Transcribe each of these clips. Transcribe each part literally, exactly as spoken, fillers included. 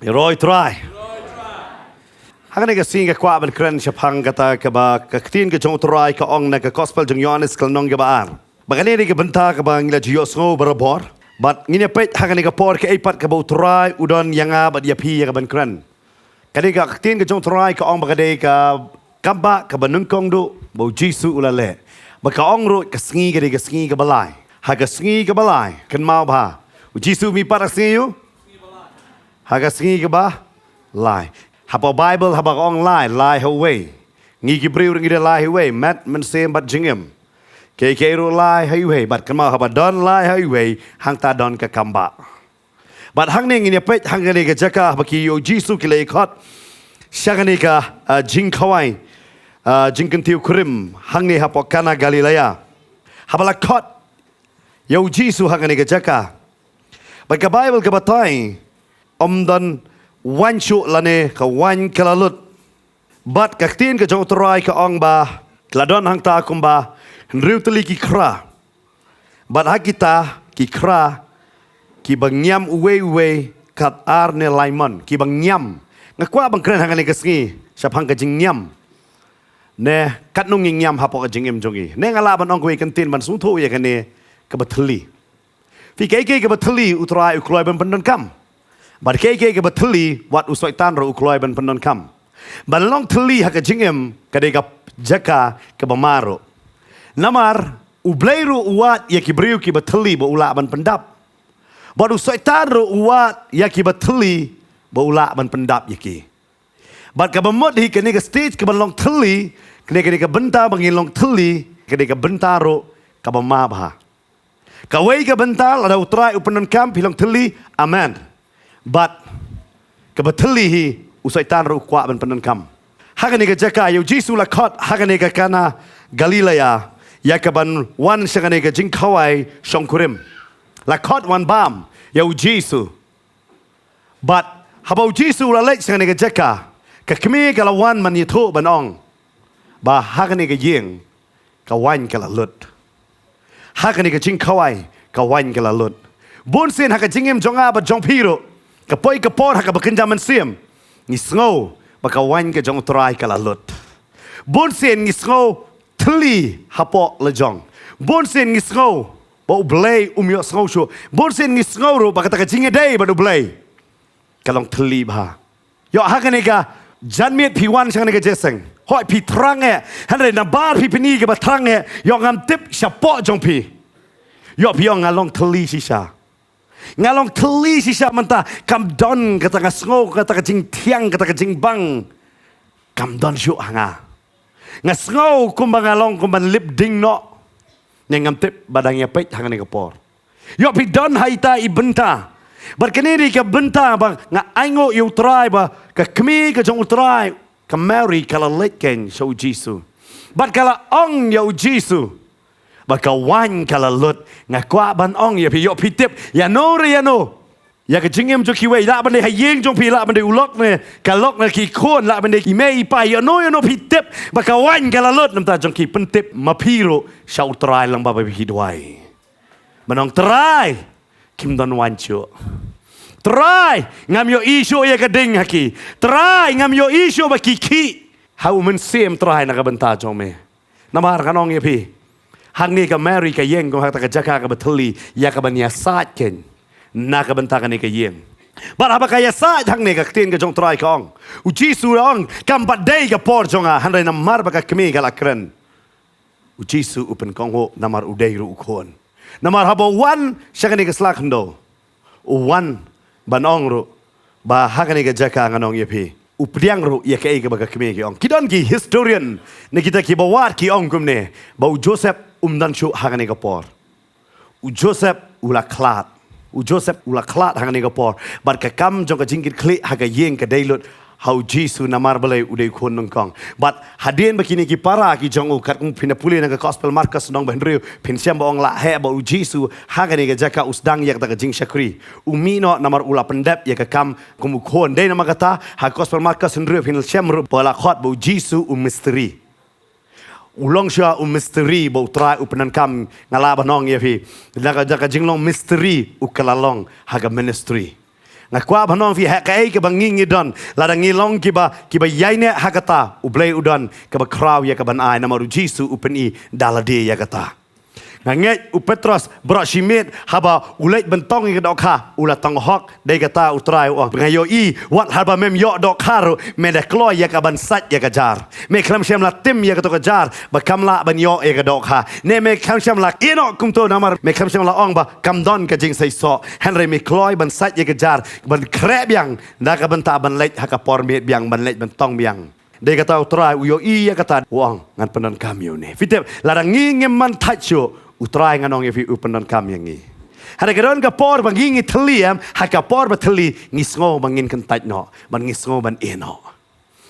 Ïaroh ïa u Trai. Ha kane ka sngi nga kwah ban kren shaphang kata kaba ka ktien ka jong u Trai ka ong na ka gospel jong u Ïoannis ka lynnong kaba ar. Ba kane ka dei ka bynta kaba ngi la ju ïohsngew barabor. Bad ngin ïa peit ha kane ka por kaei pat kaba u Trai u don ïa nga bad ïa phi ïa kaban kren. Kane ka ktien ka jong u Trai ka ong ba ka dei ka kambah kaba nyngkong duh ba u Jisu u la leh. Ba ka ong ruh ka sngi ka dei ka sngi kaba lai. Ha ka sngi kaba lai, kynmaw bha, u Jisu u mih pat ha ka sngi aïu? Ha ka sngi kaba lai. Hapoh Baibl haba ka ong lai, lai ha uwei. Ngi ki briew ruh ngi dei lai ha uwei, met, mynsiem bad jingim. Kaei kaei ruh lai ha uwei, bad kynmaw haba don lai ha uwei, hangta don ka kambah. Bad hangne ngin ïa peit ha kane ka jaka ba ki ïa u Jisu ki la ïa khot sha kane ka, ah, jingkhawai, ah, jingkyntiew kurim hangne hapoh Kana Galilea. Haba la khot ïa u Jisu ha kane ka jaka, bad ka Baibl ka batai, ym don waiñ shuh lane ka waiñ ka la lut. Bad ka ktien ka jong u Trai ka ong ba la don hangta kumba hynriew tylli ki khra. Bad ha kita ki khra kiba ngiam uwei uwei kat ar ne lai mon, kiba ngiam. Nga kwah ban kren ha kane ka sngi shaphang ka jingïam. Ne katno ngi ngiam hapoh ka jingim jong ngi. Ne nga lah ban ong kawei ka ktien ban sngewthuh ïa kane kaba thylli. Phi, kaei kaei kaba thylli u Trai u kloi ban pyndonkam. Bad kaei kaei kaba thylli wat u Soitan ruh u kloi ban pyndonkam. Ban long thylli ha ka jingim ka dei ka jaka kaba ma ruh. Namar u Blei ruh u wad ïa ki briew kiba thylli ba u lah ban pyndap. Bad u Soitan ruh u wad ïa kiba thylli ba u lah ban pyndap ïa ki. Bad kaba mut hi kane ka stage kaba long thylli, kane, kane ka bynta ba ngi long thylli, kane ka bynta ruh kaba ma bha. Kawei ka bynta lada u Trai u pyndonkam phi long thylli, amen. Bad kaba thylli hi u Soitan ruh u kwah ban pyndonkam. Ha kane ka jaka ïa u Jisu la khot ha kane ka Kana Galilea ïa kaban wan sha kane ka jingkhawai shongkurim. La khot wan bam ïa u Jisu. Bad haba u Jisu u la leit sha kane ka jaka, ka kmie ka la wan ban ïathuh ban ong ba ha kane ka ïing ka waiñ ka la lut. Ha kane ka jingkhawai ka waiñ ka la lut. Bun sien ha ka jingim jong nga bad jong phi ruh, ka poi ka por ha kaba kynja mynsiem ngi sngew ba ka waiñ ka jong u Trai ka la lut. Bun sien ngi sngew thylli hapoh la jong. Bun sien ngi sngew ba u Blei um ïohsngew shuh. Bun sien ngi sngew ruh ba kata ka jingïadei bad u Blei ka long thylli bha. Ïoh ha kane ka janmiet phi wan sha kane ka jingïaseng. Hooid phi thrang eh. Hynrei nabar phi pyni kaba thrang eh, ïoh ngam tip shapoh jong phi. Ïoh phi ong nga long thylli shisha. Nga long thylli shisha mynta, kam don kata, nga sngew kata ka jingthiang, kata ka jingbang kam don shuh ha nga. Nga sngew kumba nga long kumban lip ding noh. Nga ngam tip ba dang ïa peit ha kane ka por. Ïoh phi don ha ita i bynta. Bad kane dei ka bynta ba nga ainguh ïa u Trai ba ka kmie ka jong u Trai, ka Mary, ka la leit kein sha u Jisu. Bad ka la ong ïa u Jisu ba ka waiñ ka la lut. Nga kwah ban ong ïa phi, ïoh phi tip ïano re ïano, ïa ka jingim jong kiwei, lah ban dei ha ïing jong phi, lah ban dei u lok ne ka lok ne ki khun, lah ban dei i mei i pa, ïano ïano phi tip ba ka waiñ ka la lut, namar jong ki pyntip ma phi ruh sha u Trai lang ba ba phi duwai. Ban ong Trai, kim don waiñ shuh. Trai, ngam ïohi shuh ïa ka ding ha ki. Trai, ngam ïohi shuh ba ki khih ha u Mynsiem Trai na ka bynta jong me. Namar ngan ong ïa phi, hangne ka Mary ka ïeng kum ha kata ka jaka kaba thylli ïa kaban ïasaid kein na ka bynta kane ka ïing. Bad haba ka ïasaid hangne, ka ktien ka jong u Trai ka ong, u Jisu u ong, kam pat dei ka por jong nga, hynrei namar ba ka kmie ka la kren, u Jisu u pynkohnguh namar u dei ruh u khun. Namar haba u wan sha kane ka sla khyndew, u wan ban ong ruh ba ha kane ka jaka, ngan ong ïa phi, u pdiang ruh ïa kaei kaba ka kmie ki ong. Ki don ki historian ne kita kiba wad ki ong kumne ba u Joseph um don shuh ha kane ka por. U Joseph u la khlad. U Joseph u la khlad ha kane ka por. Bad ka kam jong ka jingkitkhlieh ha ka ïing ka dei lut ha u Jisu namar balei u dei u khun nyngkong. Bad hadien ba kine ki para ki jong u, katkum phin da pule na ka Gospel Markos lynnong ba hynriew, phin shem ba ong la heh ba u Jisu ha kane ka jaka u sdang ïa kata ka jingshakri. U mih noh namar u la pyndep ïa ka kam kum u khun. Dei namar kata ha Gospel Markos hynriew phin shem ruh ba la khot ba u Jisu u mistri. U long shuwa u mistri ba u Trai u pyndonkam. Nga lah ban ong ïa phi, da ka, da ka jinglong mistri u kylla long ha ka ministry. Nga kwah ban ong ïa phi ha kaei kaba ngi ngi don, lada ngi long kiba, kiba ïaineh ha kata, U Blei u don kaba khraw ïa kaban ai, namar U Jisu u pyni da lade ïa kata. Nga ngeit u Petros baroh shi miet haba u leit ban tong ïa ka dohkha, u la tong hok. Dei kata U Trai u ong, nga ïohi, wat haba mem ïoh dohkha ruh, me da kloi ïa kaban sait ïa ka jar. Me khlem shym la tim ïa kato ka jar ba kam lah ban ïoh ïa ka dohkha, ne me khlem shym la ïehnoh kumto namar me khlem shym la ong ba kam don ka jingseisoh. Hynrei me kloi ban sait ïa ka jar, ban khreh biang, na ka bynta ban leit ha ka por miet biang, ban leit ban tong biang. Dei kata U Trai u ïohi ïa kata, u ong, ngan pyndonkam ïa une. Phi tip, lada ngi ngim man thait shuh, U Trai ngan ong ïa phi u pyndonkam ïa ngi. Hynrei ka don ka por ba ngi ngi thylli, em, ha ka por ba thylli ngi sngew ba ngin kyntait noh, ba ngi sngew ban ïehnoh.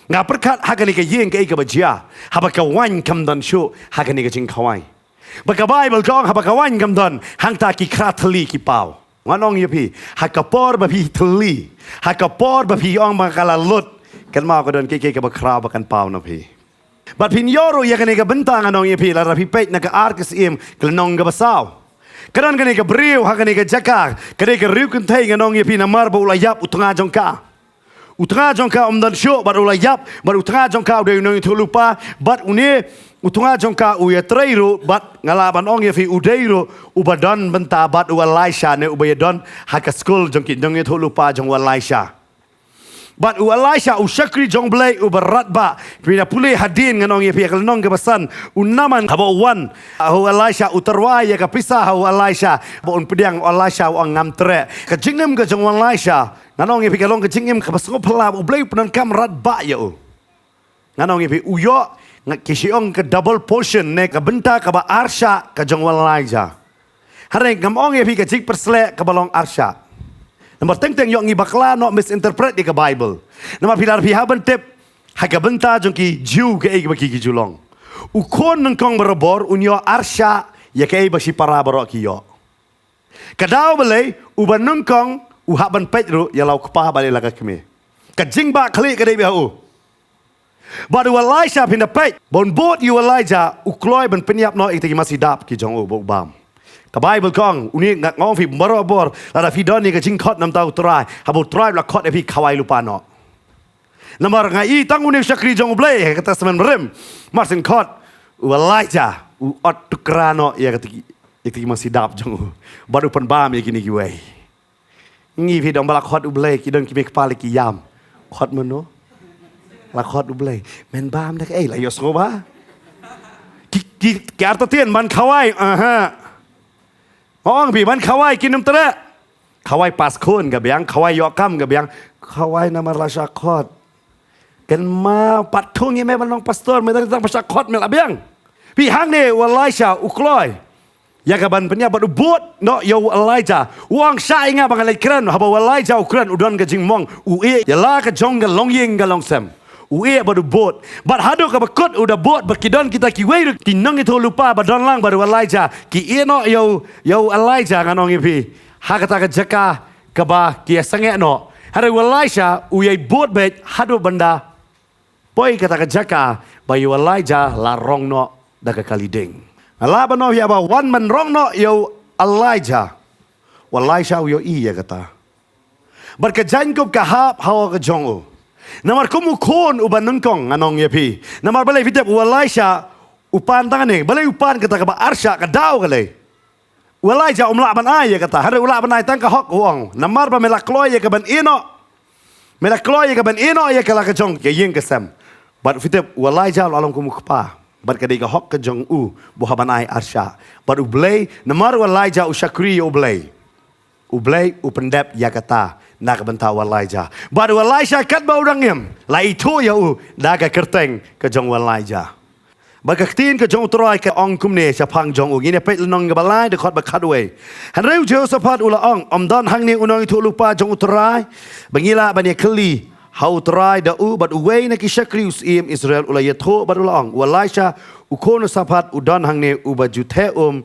Nga pyrkhat ha kane ka ïing kaei kaba jia, haba ka waiñ kam don shuh ha kane ka jingkhawai. Ba ka Baibl ka ong haba ka waiñ kam don, hangta ki khra thylli ki paw. Ngan ong ïa phi, ha ka por ba phi thylli, ha ka por ba phi ong ba ka la lut, kynmaw ka don kiei kiei kaba khraw ba kan paw na phi. Bad phin ïoh ruh ïa kane ka bynta, ngan ong ïa phi, lada phi peit na ka Ar Ka Syiem ka lynnong kaba saw. Ka don kane ka briew ha kane ka jaka, ka dei ka riewkynthei, ngan ong ïa phi, namar ba u la ïap u tnga jong ka. U tnga jong ka um don shuh bad u la ïap, bad u tnga jong ka u dei u nongïathuhlypa, bad une u tnga jong ka u ïatrei ruh, bad nga lah ban ong ïa phi u dei ruh uba don bynta bad u Elisha, ne uba ïadon ha ka skul jong ki nongïathuhlypa jong u Elisha. Bad u Elisha u shakri jong U Blei uba radbah. Phi da pule hadien, ngan ong ïa phi, ha ka lynnong kaba san, u Naaman haba u wan ha u Elisha u tyrwa ïa ka pisa ha u Elisha ba un pdiang, u Elisha u ong ngam treh. Ka jingim ka jong u Elisha, ngan ong ïa phi, ka long ka jingim kaba sngewphylla, U Blei u pyndonkam radbah ïa u. Ngan ong ïa phi, u ïoh, nga, ki shu ong ka double portion, ne ka bynta kaba arshah ka jong u Elijah. Hynrei ngam ong ïa phi ka jingpyrsleh kaba long arshah. Namar teng teng ïoh ngi bakla noh, misinterpret ïa ka Baibl. Namar phi, lada phi hap ban tip ha ka bynta jong ki Jiw kaei kaba ki, ki ju long, u khun nyngkong barabor un ïoh arshah ïa kaei ba shipara baroh ki ïoh. Ka daw balei? Uba nyngkong u hap ban peit ruh ïa la u kpa bad ïa la ka kmie. Ka jingbakla ka dei beit ha u. Bad u Elisha, phin da peit, ba un bud ïa u Elijah, u kloi ban pynïap noh ïa kita ki masi dap ki jong u ba u bam. Ka Baibl ka ong, une, nga ong ïa phi barabor, lada phi don ïa ka jingkhot na ka bynta U Trai, haba U Trai u la khot ïa phi, khawai lypa noh. Namar nga i tang une u shakri jong U Blei ha ka Testament Barim, mar syn khot, u Elijah u ot tukra noh ïa kita ki, ïa kita ki masi dap jong u, bad u pynbam ïa kine kiwei. Ngi, phi, don ba la khot U Blei, ki don ki mei kpa la ki ïam. Khot mano? La khot U Blei. Men bam da kaei, la ïohsngew ba ki, ki, ki artatien ban khawai. Aha. Ong phi ban khawai, kim treh. Khawai pass khun ka biang, khawai ïoh kam ka biang. Khawai namar la shah khot. Kynmaw, pat thung ïa me ban long pastor, me dang, dang ba shah khot me la biang. Phi, hangne u Elisha u kloi ïa ka ban pynïap bad u bud noh ïa u Elijah. U ong, shah ïa nga ba ngan leit kren. Haba u Elijah u kren, u don ka jingmong, u ïeh ïa la ka jong ka longïing ka longsem. U ïeh bad u bud. Bad haduh kaba kut u da bud, bad ki don kita kiwei ruh ki nongïathuhlypa ba don lang bad u Elijah, ki ïeh noh ïa u, ïa u Elijah, ngan ong ïa phi, ha kata ka jaka kaba ki ïasangeh noh. Hynrei u Elisha u ïai bud beit haduh ban da poi kata ka jaka ba ïa u Elijah la rong noh da ka kali ding. Nga lah ban ong ïa phi, haba wan ban rong noh ïa u Elijah, u Elisha u ïohi ïa kata. Bad ka jaiñkup ka hap ha ka jong u. Namar kum u khun uba nyngkong, ngan ong ïa phi. Namar balei, phi tip, u Elisha u pan tang ne, balei u pan kata kaba arshah, ka daw ka lei? U Elijah um lah ban ai ïa kata, hynrei u lah ban ai tang ka hok, u ong, namar ba me la kloi ïa ka ban ïeh noh. Me la kloi ïa ka ban ïeh noh ïa ka la ka jong ka ïing ka sem. Bad phi tip, u Elijah u la long kum u kpa. Bad ka dei ka hok ka jong u ba u hap ban ai arshah. Bad U Blei, namar u Elijah u shakri ïa U Blei, U Blei u pyndep ïa kata na ka bynta u Elijah. Bad u Elisha katba u dang im, la ithuh ïa u da ka kyrteng ka jong u Elijah. Bad ka ktien ka jong U Trai ka ong kumne shaphang jong u. Ngin ïa peit lynnong kaba lai, dkhot ba khatwei. Hynrei u Jehoshaphat u la ong, ym don hangne u nongïathuhlypa jong U Trai ba ngi lah ban ïakylli ha U Trai da u? Bad uwei na ki shakri u syiem Israel u la ïathuh bad u la ong, u Elisha u khun u Shaphat u don hangne, uba ju theh um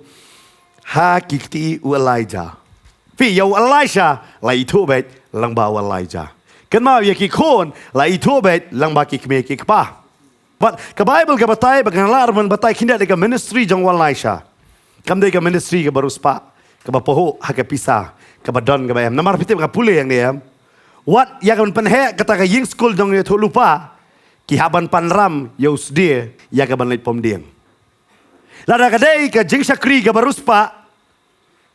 ha ki kti u Elijah. Phi, ïa u Elisha la ithuh beit lyngba u Elijah. Kynmaw, ïa ki khun la ithuh beit lyngba ki kmie ki kpa. Bad ka Baibl ka batai, ba nga lah ruh ban batai khyndiat, ka ministry jong u Elisha kam dei ka ministry kaba riewspah, kaba pahuh ha ka pisa, kaba don kaba em. Namar phi tip, nga pule hangne, em, Wat ïa ka ban pynheh kata ka ïing skul jong u nongïathuhlypa, ki hap ban pan ram ïa u sdie ïa ka ban leit pom dieng. Lada ka dei ka jingshakri kaba riewspah,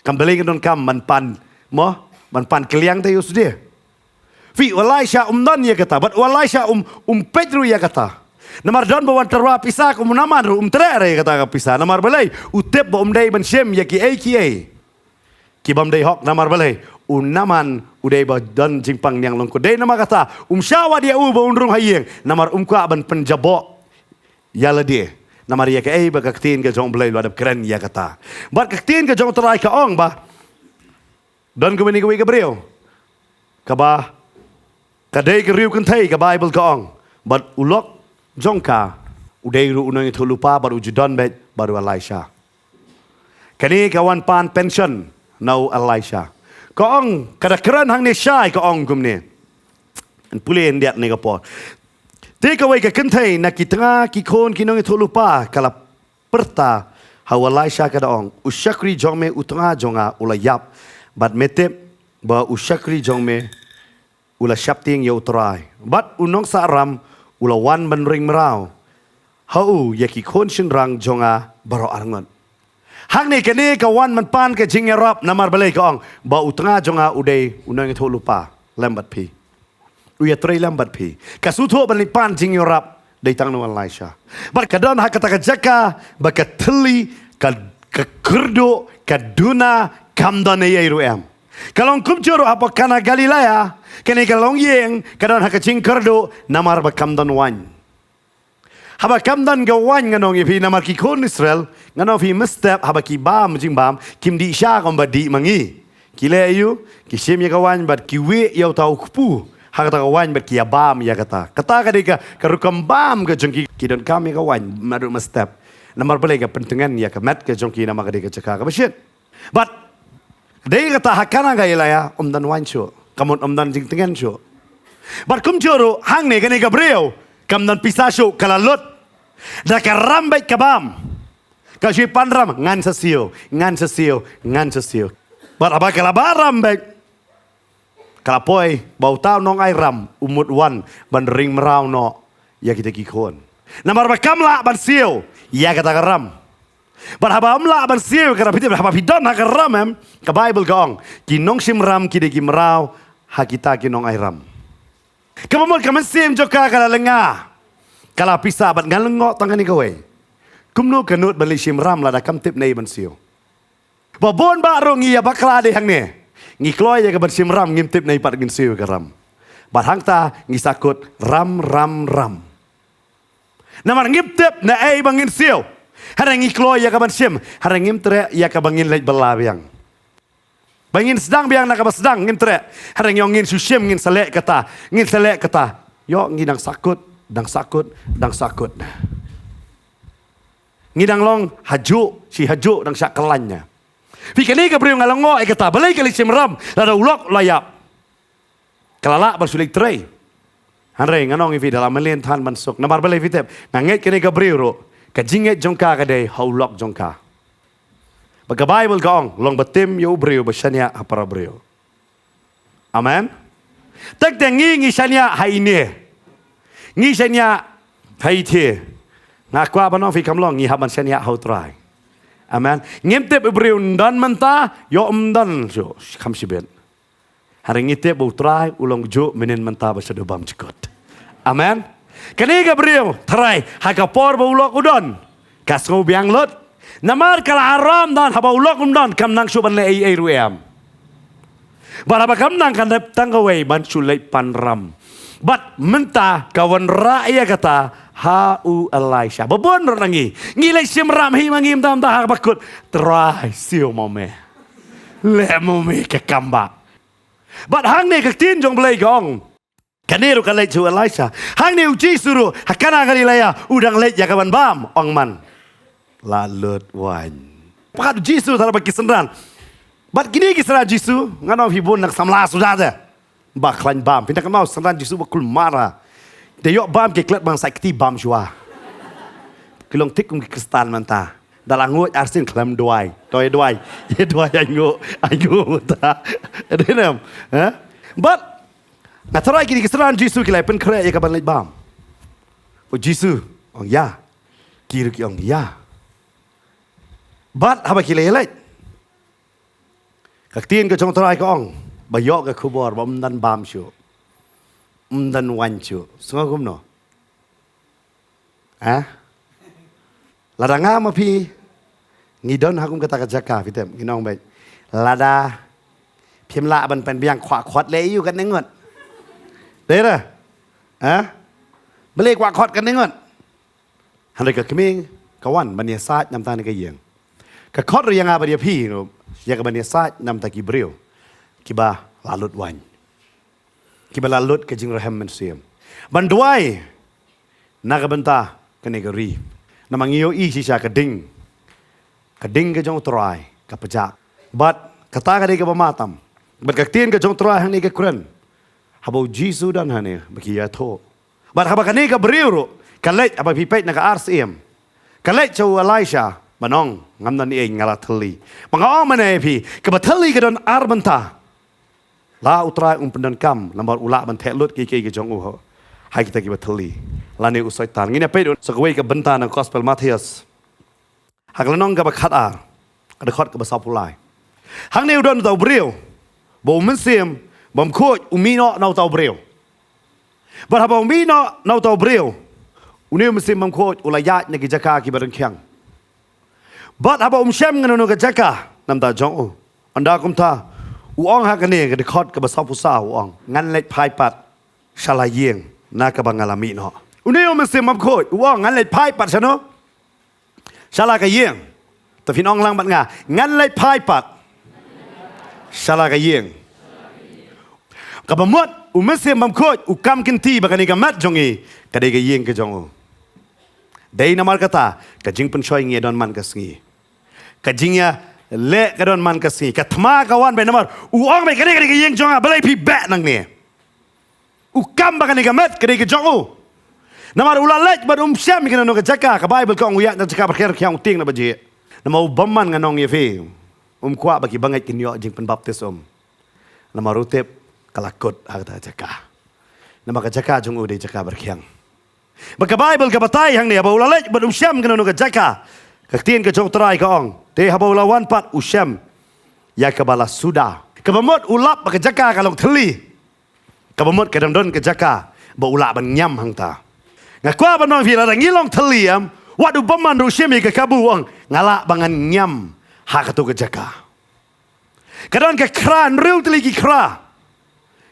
kam balei ka donkam ban pan, mo, ban pan kylliang te ïa u sdie. Phi, u Elisha um don ïa kata, bad u Elisha um, um peit ruh ïa kata. Namar don ba wan tyrwa pisa kum u Naaman ruh um treh re ïa kata ka pisa. Namar balei, u tip ba um dei ban shim ïa kiei kiei ki bym dei hok. Namar balei, u Naaman u dei ba don jingpang niang lyngkut. Dei namar kata um shah wad ïa u ba un rung ha ïing, namar um kwah ban pynjaboh ïa lade. Namar ïa kaei ba ka ktien ka jong u Blei la dep kren ïa kata. Bad ka ktien ka jong u Trai ka ong ba don kumne kawei ka briew kaba ka dei ka riew kynthei, ka Baibl ka ong. Bad u lok jong ka u dei ruh u nongïathuhlypa, bad u ju don beit bad u Elisha. Kane ka wan pan pension na u Elisha. Ka ong, ka da kren hangne shai, ka ong kumne. Yn pule khyndiat ne ka por. Te kawei ka kynthei na ki tnga ki khun ki nongïathuhlypa ka la pyrta ha u Elisha, ka da ong, u shakri jong me u tnga jong nga u la ïap, bad me tip ba u shakri jong me u la sheptieng ïa u Trai, bad u nongsah ram u la wan ban ring mraw ha u ïa ki khun shynrang jong nga baroh arngut. Hangne kane ka wan ban pan ka jingïarap, namar balei, ka ong ba u tnga jong nga u dei u nongïathuhlypa lem bad phi. U ïatrei lem bad phi. Ka sngewthuh ban leit pan jingïarap dei tang na u Elisha. Bad ka don ha kata ka jaka ba ka thylli, ka, ka kyrduh, ka duna, kam don ei ei ruh em. Ka long kumjuh ruh hapoh Kana Galilea, kane ka longïing ka don ha ka jingkyrduh namar ba kam don waiñ. Haba kam don ka waiñ, ngan ong ïa phi, namar ki khun Israel, ngan ong ïa phi mynstep haba ki bam jingbam, kim dih sha kumba dih ma ngi. Ki leh aïu? Ki shim ïa ka waiñ bad ki wieh ïa uta u kpu ha kata ka waiñ bad ki ïa bam ïa kata. Kata ka dei ka, ka rukom bam ka jong ki, ki donkam ïa ka waiñ naduh mynstep. Namar balei? Ka pyntngen ïa ka met ka jong ki namar ka dei ka jaka kaba shit. Bad dei kata ha Kana Galilea um don waiñ shuh, ka mut um don jingtngen shuh. Bad kumjuh ruh hangne kane ka briew kam don pisa shuh, ka la lut. Da ka ram beit ka bam. Ka shu pan ram, ngan sa siew, ngan sa siew, ngan sa siew. Bad haba ka la ba ram beit, ka la poi ba uta u nongai ram u mut wan ban ring mraw noh ïa kita ki khun. Namar ba kam lah ban siew ïa kata ka ram. Bad haba ym lah ban siew ka ram, phi tip, haba phi don ha ka ram em, ka Baibl ka ong, ki nongshim ram ki dei ki mraw ha kita ki nongai ram. Kaba mut ka mynsiem jong ka ka la lynga, ka la pisa, bad ngan lyngngoh tang kane kawei. Kumno ka nud ban leit shim ram lada kam tip naei ban siew? Ba bun bah ruh ngi ïa bakla dei hangne. Ngi kloi ïa ka ban shim ram, ngim tip naei pat ngin siew ïa ka ram. Bad hangta ngi sa kut ram, ram, ram. Namar ngim tip naei ba ngin siew. Hynrei ngi kloi ïa ka ban shim, hynrei ngim treh ïa ka ba ngin leit bylla biang. Ba ngin sdang biang na kaba sdang, ngin treh. Hynrei ngi ong ngin shu shim, ngin sa leh kata, ngin sa leh kata. Ïoh, ngi dang sa kut, dang sa kut, dang sa kut. Ngi dang long hajuh shi hajuh dang shah kyllaiñ. Phi, kane ka briew nga lyngngoh ïa kata, balei ka leit shim ram lada u lok u la ïap? Ka la lah ban shu leit trei. Hynrei ngan ong ïa phi, da la mlien than ban suk. Namar balei, phi tip? Nga ngeit kane ka briew ruh, ka jingngeit jong ka ka dei ha u lok jong ka. Bad ka Baibl ka ong, long batim ïa u briew ba shaniah ha para briew. Amen. Teng teng ngi, ngi shaniah ha ine. Ngi shaniah ha ite. Nga kwah ban ong ïa phi, kam long, ngi hap ban shaniah ha u Trai. Amen. Ngim tip u briew un don mynta, ïoh um don shuh, kham shibit. Hynrei ngi tip ba u Trai u long juh mynhynnin mynta bad shaduh bymjukut. Amen. Kane ka briew, tharai, ha ka por ba u lok u don, ka sngew biang lut. Namar ka la aram don, haba u lok um don, kam nang shuh ban leh ei ei ruh em. Bad haba kam nang, kan dep tang kawei ban shu leit pan ram. Bad mynta ka wanrah ïa kata ha u Elisha. Ba bun ruh na ngi, ngi leit shim ram hi ma ngi mynta mynta ha kaba kut, Trai, siew ma me. Leh ma me ka kam bah. Bad hangne ka ktien jong u Blei ka ong, kane ruh ka leit sha u Elisha. Hangne u Jisu ruh ha Kana Galilea u dang leit ïa ka ban bam, ong man, la lut waiñ. Pyrkhat u Jisu tang bad ki synran. Bad kine ki synran Jisu, ngan ong ïa phi, bun nang samla suda te ba khlaiñ bam. Phi nang kynmaw synran Jisu ba kulmar. Te ïoh bam ki klet bang sa kti bam shuwa. Ki long thik kum ki Khristan mynta. Da la nguid arsien khlem duwai. To ïa duwai. Ïa duwai, ai nguh, ai nguh mynta. Dei ne em? Ha? Bad Nga tharai kine ki synran Jisu ki la pynkhreh ïa ka ban leit bam. U Jisu ong ïa. Ki ruh ki ong ïa. Bad haba ki la leit, ka ktien ka jong u Trai ka ong ba ïoh ka khubor ba ym don bam shuh, ym don waiñ shuh. Sngew kumno? Ha? Lada nga ma phi, ngi don ha kum kata ka jaka, phi tip, ngi ong beit, lada phim lah ban pynbiang, kwah khot leh ïa u katne ngut. Dei re? Ha? Balei kwah khot katne ngut? Hynrei ka kmie ka wan ban ïasaid namar kane ka ïing. Ka khot ruh ïa nga bad ïa phi ruh, ïa ka ban ïasaid namar ki briew kiba la lut waiñ, kiba la lut ka jingrhem mynsiem, ban duwai na ka bynta kane ka ri. Namar ngi ïohi shisha ka ding, ka ding ka jong u Trai ka pjah. Bad kata ka dei kaba ma tam. Bad ka ktien ka jong u Trai hangne ka kren, haba u Jisu don hangne ba ki ïathuh. Bad haba kane ka briew ruh ka leit, haba phi peit na ka ar Syiem, ka leit sha u Elisha ban ong, ngam don ei, nga la thylli. Ba nga ong mynne ïa phi, kaba thylli ka don ar bynta. La u Trai um pyndonkam namar u lah ban theh lut kiei kiei ki jong u ha kita kiba thylli, lane u Soitan. Ngin ïa peit sa kawei ka bynta na gospel Mathaios, ha ka lynnong kaba khatar, ka dkhot kaba sawphew lai. Hangne u don uta u briew ba u mynsiem bymkhuid u mih noh na uta u briew. Bad haba u mih noh na uta u briew, une u mynsiem bymkhuid u la ïaid na ki jaka kiba rngkhiang. Bad haba um shem ngan ïano ka jaka namar jong u, ynda kumta u ong ha kane ka dkhot kaba sawphew saw, u ong, ngan leit phai pat sha la ïing na kaba nga la mih noh. Une u mynsiem bymkhuid u ong, ngan leit phai pat shano? Sha la ka ïing. Te phin ong lang bad nga, ngan leit phai pat sha la ka ïing. Kaba mut u mynsiem bymkhuid u kam kynti ba kane ka met jong ngi ka dei ka ïing ka jong u. Dei namar kata ka jingpynshoi ngi ïa don man ka sngi. Ka jingïaleh ka don man ka sngi. Ka thma ka wan beit namar u ong beit, kane ka dei ka ïing jong nga, balei phi beh nangne? U kam ba kane ka met ka dei ka jong u. Namar u la leit bad um shem ïa kano kano ka jaka, ka Baibl ka ong u ïaid na jaka ba rngkhiang, u tieng na ba jhieh. Namar u bymman, ngan ong ïa phi, um kwah ba ki bangeit kin ïoh jingpynbaptis um. Namar u tip ka la kut ha kata ka jaka. Namar ka jaka jong u dei jaka ba rngkhiang. Bad ka Baibl ka batai hangne, haba u la leit bad um shem kano kano ka jaka, ka ktien ka jong u Trai ka ong, te haba u la wan pat u shem ïa kaba la suda. Kaba mut u lap ba ka jaka ka long thylli. Kaba mut ka dang don ka jaka ba u lah ban ñiam hangta. Nga kwah ban ong ïa phi, lada ngi long thylli, em, wat u bymman ruh u shim ïa ka kabu, u ong, nga lah ba ngan ñiam ha kato ka jaka. Ka don ka khra, hynriew tylli ki khra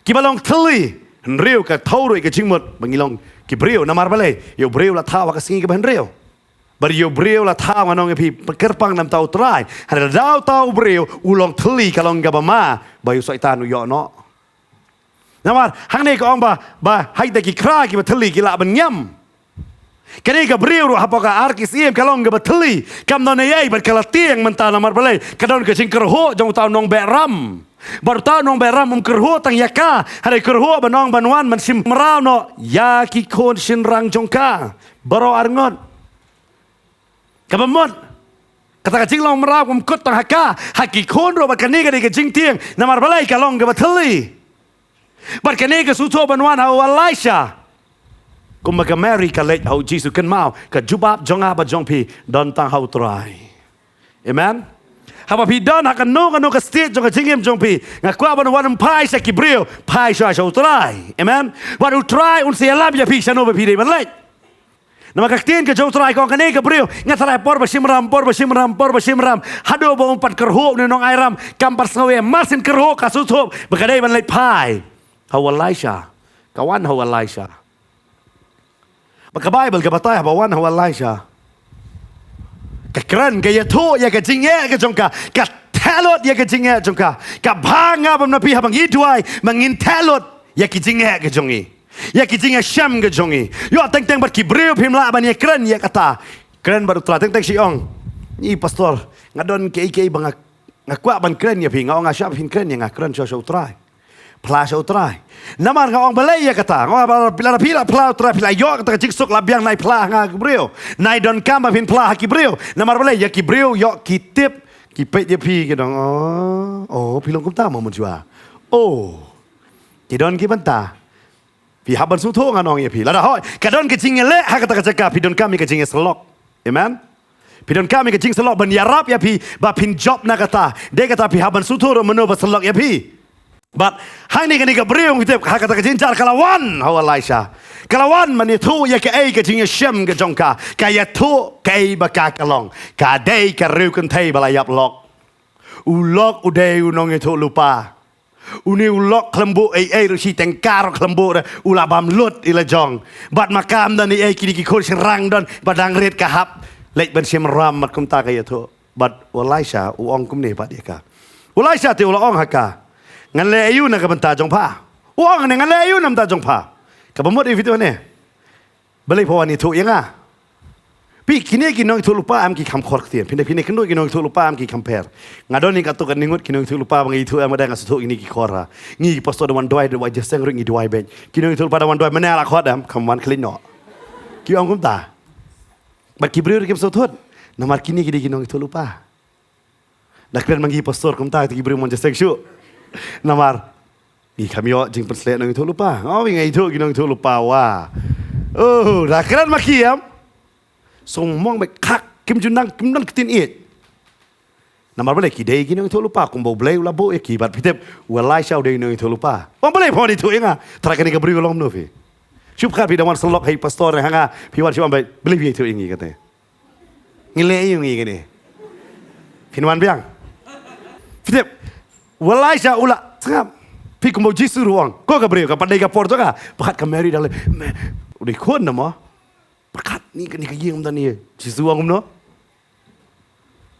kiba long thylli. Hynriew ka thew ruh ïa ka jingmut ba ngi long ki briew. Namar balei? Ïa u briew la thaw ha ka sngi kaba hynriew. Bad ïa u briew la thaw, ngan ong ïa phi, kyrpang na bynta u Trai. Hynrei lada uta u briew u long thylli, ka long kaba ma ba ïa u Soitan u ïoh noh. Namar hangne ka ong ba, ba ha kita ki khra kiba thylli ki lah ban ñiam. Kane ka briew ruh hapoh ka ar ki syiem ka long kaba thylli, kam don ei ei bad ka la tieng mynta. Namar balei? Ka don ka jingkyrhuh jong uta u nongbeh ram. Bad uta u nongbeh ram um kyrhuh tang ïa ka, hynrei kyrhuh ban ong ban wan ban shim mraw noh ïa ki khun shynrang jong ka baroh arngut. Kaba mut kata ka jinglong mraw kam kut tang ha ka, ha ki khun ruh. Bad kane ka dei ka jingtieng, namar balei? Ka long kaba thylli. Bad kane ka sngewthuh ban wan ha u Elisha. Kumba ka Mary ka leit ha u Jisu, kynmaw, ka jubab jong nga bad jong phi don tang ha u Trai. Amen. Haba phi don ha kano kano ka stage jong ka jingim jong phi, nga kwah ban ong, wat phai sha ki briew, phai sha, sha u Trai. Amen. Bad u Trai un sa ïalam ïa phi shano ba phi dei ban leit. Namar ka ktien ka jong u Trai ka ong, kane ka briew, nga tharai por ba shim ram, por ba shim ram, por ba shim ram, haduh ba um pat kyrhuh une u nongai ram, kam pat sngew ei ei, mar syn kyrhuh ka sngewthuh ba ka dei ban leit phai ha u Elisha. Ka wan ha u Elisha. Bad ka Baibl ka batai haba wan ha u Elisha, ka kren, ka ïathuh ïa ka jingeh ka jong ka, ka theh lut ïa ka jingeh jong ka. Ka bha nga bad na phi haba ngi duwai ba ngin theh lut ïa ki jingeh ka jong ngi, ïa ki jingïashem ka jong ngi. Ïoh teng teng bad ki briew phim lah ban ïakren ïa kata. Kren bad u Trai. Teng teng shi ong, i pastor, nga don kiei kiei ba nga, nga kwah ban kren ïa phi. Nga ong, nga shah phin kren ïa nga, kren sha, sha u Trai. Phla sha u Trai. Namar nga ong balei ïa kata? Nga ong ba phi la, phi la phla u Trai, phi la ïoh kata ka jingsuk, la biang nai phla ha nga ki briew, nai donkam ba phin phla ha ki briew. Namar balei? Ïa ki briew ïoh ki tip, ki peit ïa phi ki dang, oh, oh, phi long kumta mo mynshwa. Oh. Ki don ki bynta Phi hap ban sngewthuh ngan ong ïa phi. Lada hoi, ka don ka jingïaleh ha kata ka jaka, phi donkam ïa ka jingïasyllok. Amen. Phi donkam ïa ka jingïasyllok ban ïarap ïa phi ba phin jop na kata. Dei kata phi hap ban sngewthuh ruh mano ba syllok ïa phi. Bad hangne kane ka briew ngi tip ha kata ka jingjia ka la wan ha u Elisha. Ka la wan ban ïathuh ïa kaei ka jingïashem ka jong ka. Ka ïathuh kaei ba ka ka long. Ka dei ka riew kynthei ba la ïap lok. U lok u dei u nongïathuhlypa. Une u lok khlem buh ei ei ruh, shi tyngka ruh khlem buh ruh, u la bam lut ïa la jong. Bad ma kam don ei ei, kine ki khun shynrang don ba dang rit ka hap leit ban shim ram, bad kumta ka ïathuh. Bad u Elisha u ong kumne pat ïa ka. U Elisha te u la ong ha ka, ngan leh aïu na ka bynta jong pha? U ong ne, ngan leh aïu na bynta jong pha? Kaba mut ïa phi te ne. Balei pha wan ïathuh ïa nga? Phi, kine ki nongïathuhlypa em ki kham khor ktien. Phi ne, phi ne kynduh ki nongïathuhlypa em ki kham pher. Nga don ïa katto katne ngut ki nongïathuhlypa ba nga ïathuh em, ma dang nga sngewthuh kine ki khor ha. Ngi ki pastor da wan duwai, da wan jingïaseng ruh ngi duwai beit. Ki nongïathuhlypa da wan duwai, mynne la khot em, kham wan khlieh noh. Ki ong kumta. Bad ki briew ruh kim sngewthuh. Namar kine ki dei ki nongïathuhlypa. Da kren ma ngi pastor kumta, te ki briew mon jingïaseng shuh. Namar ngi kham ïoh jingpynsleh nongïathuhlypa. Nga ong, nga ïathuh ki nongïathuhlypa wa. Oh, da kren ma ki em. Sngewmong bad khak, kim ju nang, kim don ktien ïeit. Namar balei? Ki dei ki nongïathuhlypa, kumba U Blei u la buh ïa ki, bad phi tip u Elisha u dei nongïathuhlypa. Ong, balei pha wan ïathuh ïa nga? Trai kane ka briew ka long mano phi? Shu pyrkhat phi da wan syllok ha i pastor ne ha nga, phi wan shu ong, balei phi ïathuh ïa ngi kata? Ngi leh aïu ngi kane? Phin wan biang. Phi tip, u Elisha u la sngap. Phi, kumba u Jisu ruh u ong, ko ka briew, kam pat dei ka por jong nga. Pyrkhat ka Mary da leh, me, u dei khun na mo. Pyrkhat, ni ka, ni ka ïing ym don ei ei. Jisu u ong kumno?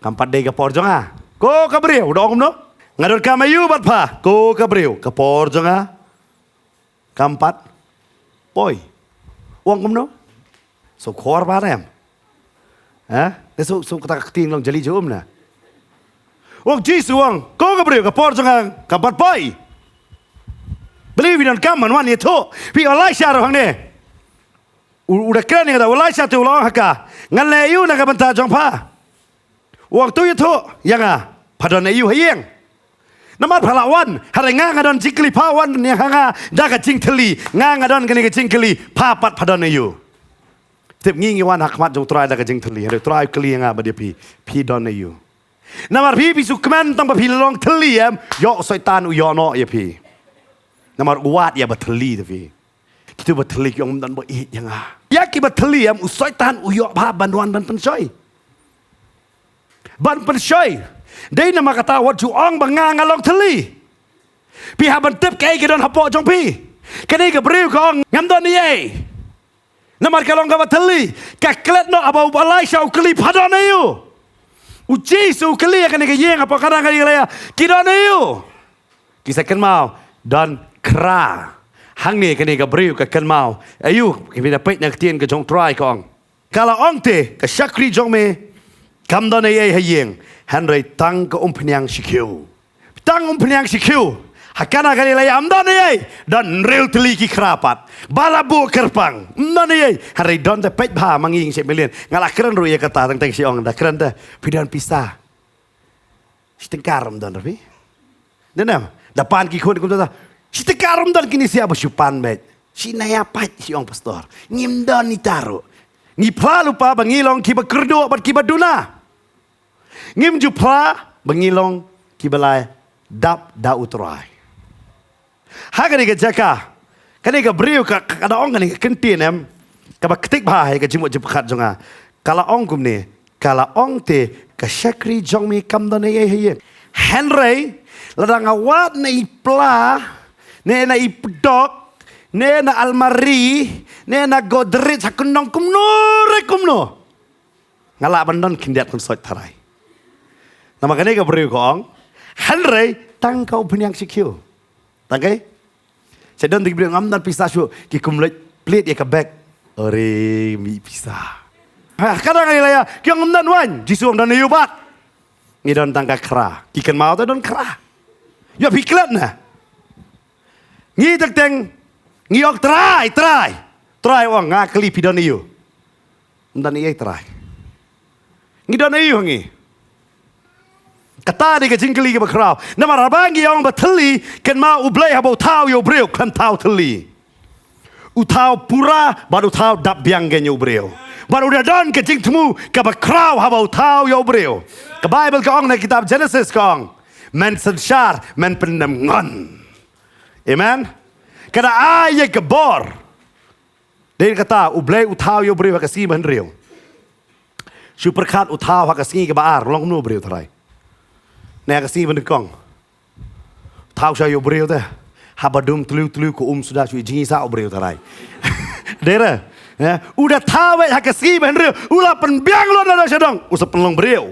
Kam pat dei ka por jong nga. Ko ka briew, u da ong kumno? Nga donkam aïu bad pha? Ko ka briew, ka por jong nga kam pat poi. U ong kumno? Sngewkhor bha em? Ha? Te shu, shu kata ka ktien long jali jong um na. U ong, Jisu u ong, ko ka briew, ka por jong nga kam pat poi. Balei phi donkam ban wan ïathuh? Phi, u Elisha ruh hangne u, u da kren ïa kata, u Elisha te u la ong ha ka, ngan leh aïu na ka bynta jong pha? U ong, to ïathuh ïa nga, pha don aïu ha ïing? Namar pha la wan, hynrei nga, nga don jingkylli, pha wan ïa ha nga da ka jingthylli, nga, nga don kane ka jingkylli, pha pat pha don aïu? Tip, ngi, ngi wan ha khmat jong U Trai da ka jingthylli, hynrei U Trai u kylli ïa nga bad ïa phi, phi don aïu? Namar phi, phi shu kmen tang ba phi long thylli em, ïoh u Soitan u ïoh noh ïa phi. Namar u wad ïa ba thylli te phi. Kito ba thylli ki ong, ym don ba ïeit ïa nga. Ïa ki ba thylli em, u Soitan u ïoh bha ban wan ban pynshoi. Ban pynshoi. Dei namar kata wat ju ong ba nga, nga long thylli. Phi hap ban tip kaei ka don hapoh jong phi. Kane ka briew ka ong, ngam don ei ei. Namar ka long kaba thylli. Ka klet noh haba u Elisha u kylli, pha don aïu? U Jisu u kylli ïa kane ka ïing hapoh Kana ka ïing leh ïa, ki don aïu? Ki sa kynmaw, don khra. Hangne kane ka briew ka kynmaw. Aïu, ki, phin da peit na ka ktien ka jong U Trai ka ong, ka la ong te, ka shakri jong me kam don ei ei ha ïing, hynrei tang ka umphniang shi khiew. Tang umphniang shi khiew. Ha Kana Galilea ym don ei ei. Don hynriew tylli ki khra pat ba la buh kyrpang. Ym don ei ei. Hynrei don te, peit bha, ma ngi ngi shu mlien. Nga la kren ruh ïa kata, tang te shu ong, da kren te, phi don pisa? Shi tyngka ruh ym don ruh phi. Dei ne em? Da pan ki khun kumta, shi tyngka ruh ym don, kine sha ba shu pan beit. Shi naya pat, shu ong pastor. Ngim don ita ruh. Ngi phla lypa ba ngi long kiba kyrduh bad kiba duna. Ngim ju phla ba ngi long kiba la dap da U Trai. Ha kane ka jaka, kane ka briew ka, ka, ka da ong kane ka kyntien em, kaba ktik bha ha ka jingmut jingpyrkhat jong nga. Ka la ong kumne, ka la ong te, ka shakri jong me kam don ei ei ha ïing. Hynrei lada nga wad na i pla, ne na i pdok, ne na almari, ne na godrej, ha kyndong kumno re kumno, nga lah ban don khyndiat kynsoit tharai. Namar kane ka briew ka ong, hynrei tang ka umphniang shi khiew. Tang kaei? Sa don te ki briew ngam don pisa shuh, ki kum leit plied ïa ka bag. Ore, mih pisa. Ha, ka dang ïa la ïa, ki ong ngam don waiñ, Jisu ong don aïu pat? Ngi don tang ka khra. Ki kynmaw te don khra. Ïa phi klet na. Ngi teng teng, ngi ong Trai, Trai. Trai ong, nga kylli phi don aïu? Ym don ei ei Trai. Ngi don aïu ngi? Kata dei ka jingkylli kaba khraw. Namar haba ngi ong ba thylli, kynmaw U Blei haba u thaw ïa u briew, khlem thaw thylli. U thaw pura bad u thaw dap biang gen ïa u briew. Bad u da don ka jingthmu kaba khraw haba u thaw ïa u briew. Ka Baibl ka ong na kitab Jenesis ka ong, men synshar, men pyndem ngon. Amen. Ka da ai ïa ka bor. Dei kata, U Blei u thaw ïa u briew ha ka sngi ba hynriew. Shu pyrkhat, u thaw ha ka sngi kaba ar, long kumno u briew, tharai? Ne ha ka sngi ba nyngkong. Thaw sha ïa u briew te. Haba dum tliw tliw ka um suda, shu jingisa u briew, tharai. Dei re. Eh, u da thaw eh ha ka sngi ba hynriew, u la pynbiang lut na sha dong, u sa pynlong briew.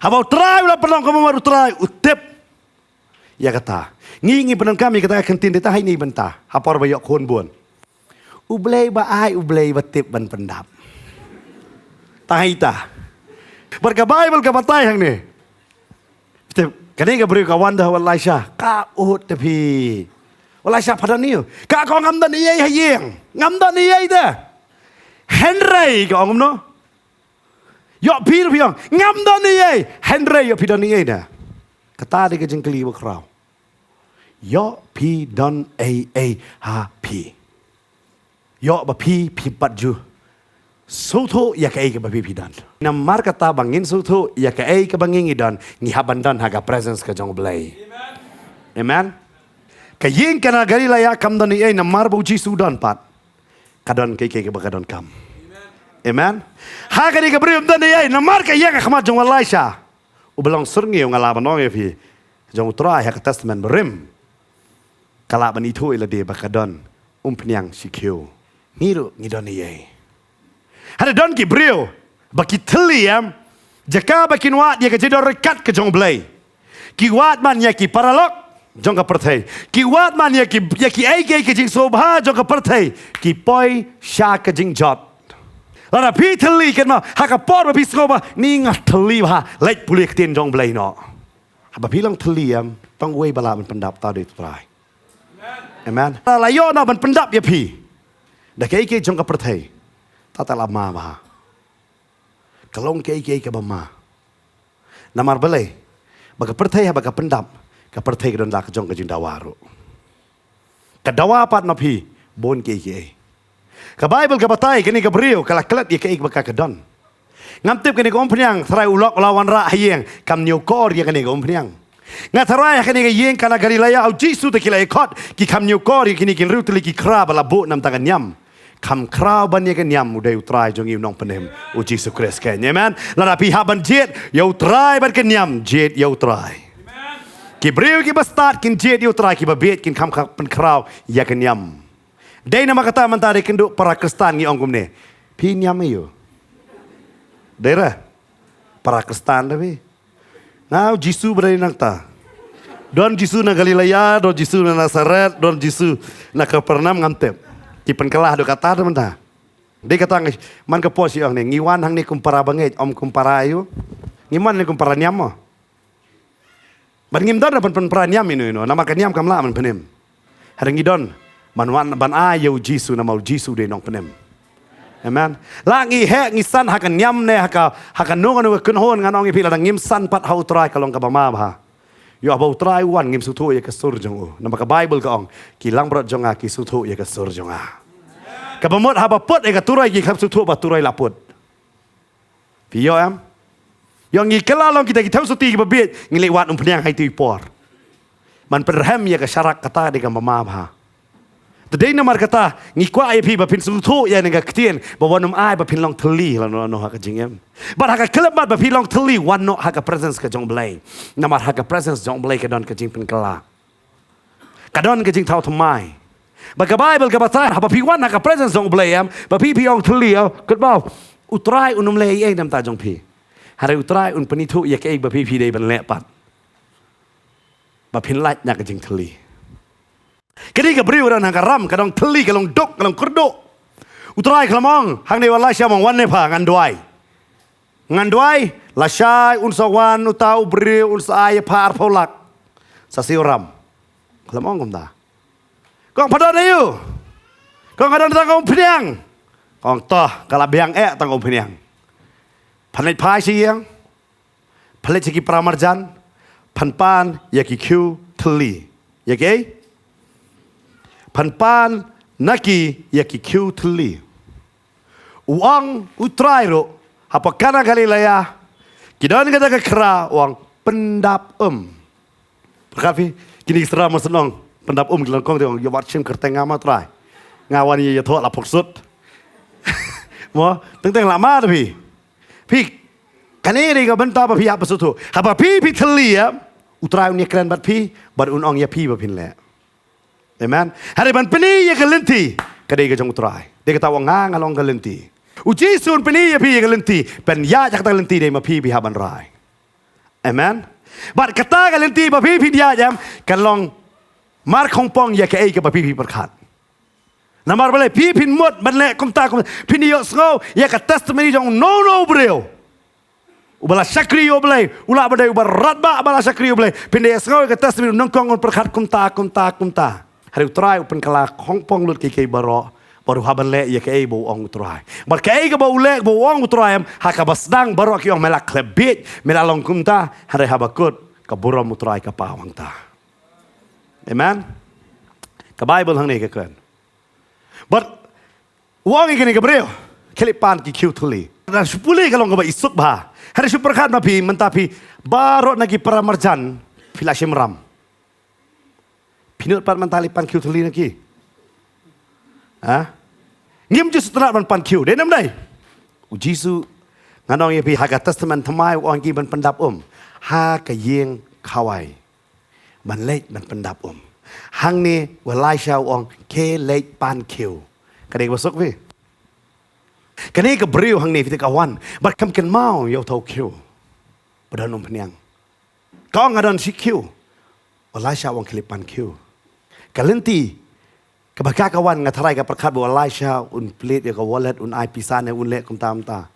Haba u Trai u la pynlong kum u mar, u Trai u tip ïa kata. Ngi, ngi pyndonkam ïa kata ka ktien, dei tang ha ine i bynta, ha por ba ïoh khun bun. U Blei ba ai, U Blei ba tip ban pyndap. Tang ha ita. Bad ka Baibl ka batai hangne. Tip, kane ka briew ka wan da ha u Elisha. Ka ud te phi. U Elisha, pha don ei? Ka ong, ngam don ei ei ha ïing. Ngam don ei ei te. Hynrei ka ong kumno? Ïoh phi ruh phi ong, ngam don ei ei. Hynrei ïoh phi don ei ei te. Kata dei ka jingkylli ba khraw. Ïoh phi don ei ei ha phi? Ïoh ba phi, phi pat ju sngewthuh ïa kaei kaba phi, phi don. Namar kata ba ngin sngewthuh ïa kaei kaba ngi, ngi don, ngi hap ban don ha ka presence ka jong U Blei. Amen. Ka ïing ka na Galilea kam don ei ei namar ba U Jisu u don pat. Ka don kaei kaei kaba ka donkam. Amen. Ha kane ka briew ym don ei ei namar ka ïeng ha khmat jong u Elisha. Uba long syrngiew, nga lah ban ong ïa phi, jong U Trai ha ka Testament Barim, ka lah ban ithuh ïa lade ba ka don umphniang shi khiew. Ngi ruh ngi don ei ei. Hynrei don ki briew ba ki thylli, em, jaka ba kin wad ïa ka jingdon ryngkat ka jong U Blei, ki wad man ïa ki paralok jong ka pyrthei. Ki wad man ïa ki, ïa kiei kiei ki jingsngewbha jong ka pyrthei, ki poi sha ka jingjot. Lada phi thylli, kynmaw, ha ka por ba phi sngewbha, ni nga thylli bha, leit pule ktien jong U Blei noh. Haba phi long thylli, em, tang uwei ba lah ban pyndap, uta u dei U Trai. Amen. La ïoh noh ban pyndap ïa phi da kaei kaei jong ka pyrthei, uta te la ma bha. Ka long kaei kaei kaba ma. Namar balei? Ba ka pyrthei haba ka pyndap, ka pyrthei ka don la ka jong ka jingdawa ruh. Ka dawa pat na phi bun kiei kiei. Ka Baibl ka batai, kane ka briew ka la klet ïa kaei ba ka, ka don. Ngam tip kane ka umphniang, tharai u lok u la wanrah ha ïing, kam ñiewkor ïa kane ka umphniang. Nga tharai ha kane ka ïing ka na Galilea, ha U Jisu te ki la ïakhot, ki kam ñiewkor ïa kine ki hynriew tylli ki khra ba la buh na bynta ka niam. Kham khraw ban ïa ka niam, u dei U Trai jong ngi, U Nongpynim, U Jisu Khrist keiñ. Amen. Lada phi hap ban jied ïa U Trai bad ka niam, jied ïa U Trai. Ki briew kiba stad kin jied ïa U Trai, kiba bieit kin kham, kham pynkhraw ïa ka niam. Dei namar kata mynta dei kynduh para Khristan ngi ong kumne. Phi niam aïu? Dei re? Para Khristan da phi. Nga U Jisu ba dei nangta. Don Jisu na Galilea, don Jisu na Nasaret, don Jisu na Kapernaum, ngam tip. Ki pynkylla haduh katta te mynta. Dei kata ngi, man ka por shi ong ne, ngi wan hangne kum para bangeit, ym kum para aïu. Ngi wan ne kum para niam mo. Bad ngim don ban pyn, pynpra niam ino ino, namar ka niam kam lah ban pynim. Hynrei ngi don ban wan ban ai ïa U Jisu, namar U Jisu u dei Nongpynim. Amen. La ngi heh ngi san ha ka niam ne ha ka, ha kano kano ka kynhun, ngan ong ïa phi, lada ngim san pat ha U Trai ka long kaba ma bha. Ïoh haba U Trai u wan ngim sngewthuh ïa ka sur jong u. Namar ka Baibl ka ong, ki langbrot jong nga ki sngewthuh ïa ka sur jong nga. Kaba mut haba put ïa ka turoi ki kham sngewthuh ba turoi la put. Phi ïoh em? Ïoh ngi kylla long kita ki thew sotti kiba bieit, ngi leit wad umphniang ha itu i por. Ban pynrhem ïa ka sharak, kata dei kaba ma bha. Te dei namar kata ngi kwah ïa phi ba phin sngewthuh ïa kane ka ktien, ba wan ym ai ba phin long thylli lano lano ha ka jingim. Bad ha ka khyllipmat ba phi long thylli, wan noh ha ka presence ka jong U Blei. Namar ha ka presence jong U Blei ka don ka jingpynkylla. Ka don ka jingthaw thymmai. Bad ka Baibl ka batai, haba phi wan ha ka presence jong U Blei em, ba phi, phi ong thylli, ïa, kynmaw, U Trai un ym leh ei ei na bynta jong phi. Hynrei U Trai un pynithuh ïa kaei ba phi, phi dei ban leh pat. Ba phin lait na ka jingthylli. Kane ka briew ka don ha ka ram, ka long thylli, ka long duk, ka long kyrduh. U Trai ka la ong hangne, u Elisha, wan ne pha, ngan duwai. Ngan duwai, lashai un sa wan uta u briew, un sa ai ïa pha arphew lak. Sa siew ram. Ka la ong kumta. Ka ong, pha don aïu? Ka ong, nga don tang ka umphniang. Ka ong, to, ka la biang eh tang ka umphniang. Phan leit phai sha ïing. Phan leit sha ki para marjan. Phan pan ïa ki khiew thylli. Ïa kiei? Phan pan Na ki ïa ki khiew thylli. U ong u Trai ruh, hapoh Kana Galilea, ki don kata ka khra, u ong pyndap um. Pyrkhat phi, kine ki sera mo shnong, pyndap um ki long kong te, ong, ïa wat shim kyrteng nga ma Trai. Nga wan ïa ïathuh la phoksut. Mo, teng teng la ma da phi. Phi, kane dei ka bynta ba phi hap ba sngewthuh. Haba phi phi thylli ïa, u Trai un ïakren bad phi, bad un ong ïa phi ba phin leh. Amen. Hynrei ban pyni ïa ka lynti, ka dei ka jong u Trai. Dei kata u ong nga nga long ka lynti. U Jisu un pyni ïa phi ïa ka lynti, ban ïaid ha kata ka lynti dei ma phi phi hap ban rai. Amen. Bad kata ka lynti ba phi phin ïaid em, kan long mark hongpong ïa kaei kaba phi phi pyrkhat. Namar balei phi phin mut ban leh kumta kumta, phin ïohsngew ïa ka testimony jong uno uno u briew uba la shakri ïa U Blei, u lah ban dei uba radbah ba la shakri ïa U Blei. Phin da ïohsngew ïa ka testimony, u nyngkong un pyrkhat kumta kumta kumta. Hynrei u Trai u pynkylla hongpong lut kiei kiei baroh, bad u hap ban leh ïa kaei ba u ong u Trai. Bad kaei kaba u leh ba u ong u Trai em, ha kaba sdang baroh ki ong me la khlem bieit, me la long kumta, hynrei haba kut ka burom u Trai ka paw hangta. Amen. Ka Baibl hangne ka kren. Bad u ong ïa kane ka briew, khie leit pan ki khiew thylli. Hynrei shu pule ka long kaba isuk bha. Hynrei shu pyrkhat ma phi, mynta phi baroh na ki para marjan phi la shim ram. Phi nud pat mynta leit pan khiew thylli na ki? Ha? Ngim ju sngewtynnat ban pan khiew, dei ne ym dei? U Jisu, ngan ong ïa phi, ha ka Testament Thymmai u ong ki ban pyndap um ha ka ïing khawai. Ban leit ban pyndap um. Hangne u Elaisha u ong, khie leit pan khiew. Ka dei kaba suk phi? Kane ka briew hangne phi te ka wan bad kam kynmaw ïa uta u khiew ba don umphniang. Ka ong nga don shi khiew. U Elaisha u ong khie leit pan khiew. Ka lynti kaba ka ka wan, nga tharai ka pyrkhat ba u Elaisha un plie ïa ka wallet, un ai pisa ne un leh kumta kumta.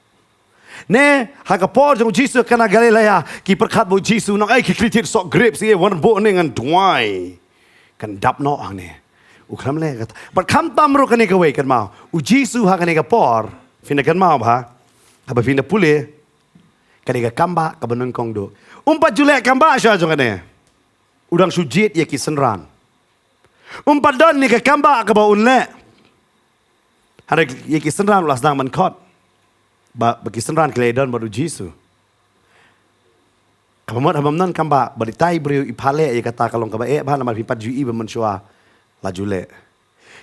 Ne, ha ka por jong u Jisu ha Kana Galilea, ki pyrkhat ba u Jisu un ong, ei, ki khlieh thied soh grep, shi wan buh ne ngan duwai. Kan dap noh hangne. U khlem leh kata. Bad khamtam ruh kane kawei, kynmaw. U Jisu ha kane ka por, phin da kynmaw bha, haba phin da pule, kane ka kambah kaba nyngkong duh. Um pat ju leh kambah shuwa jong kane. U dang shu jied ïa ki synran. Um pat don ne ka kambah kaba un leh. Hynrei ïa ki synran u la sdang ban khot. Ba, ba ki synran ki la don bad u Jisu. Kaba mut haba ym don kambah, bad itai i briew i phah leh ïa kata ka long kaba eh bha namar phi pat ju ïohi ba mynshuwa la ju leh.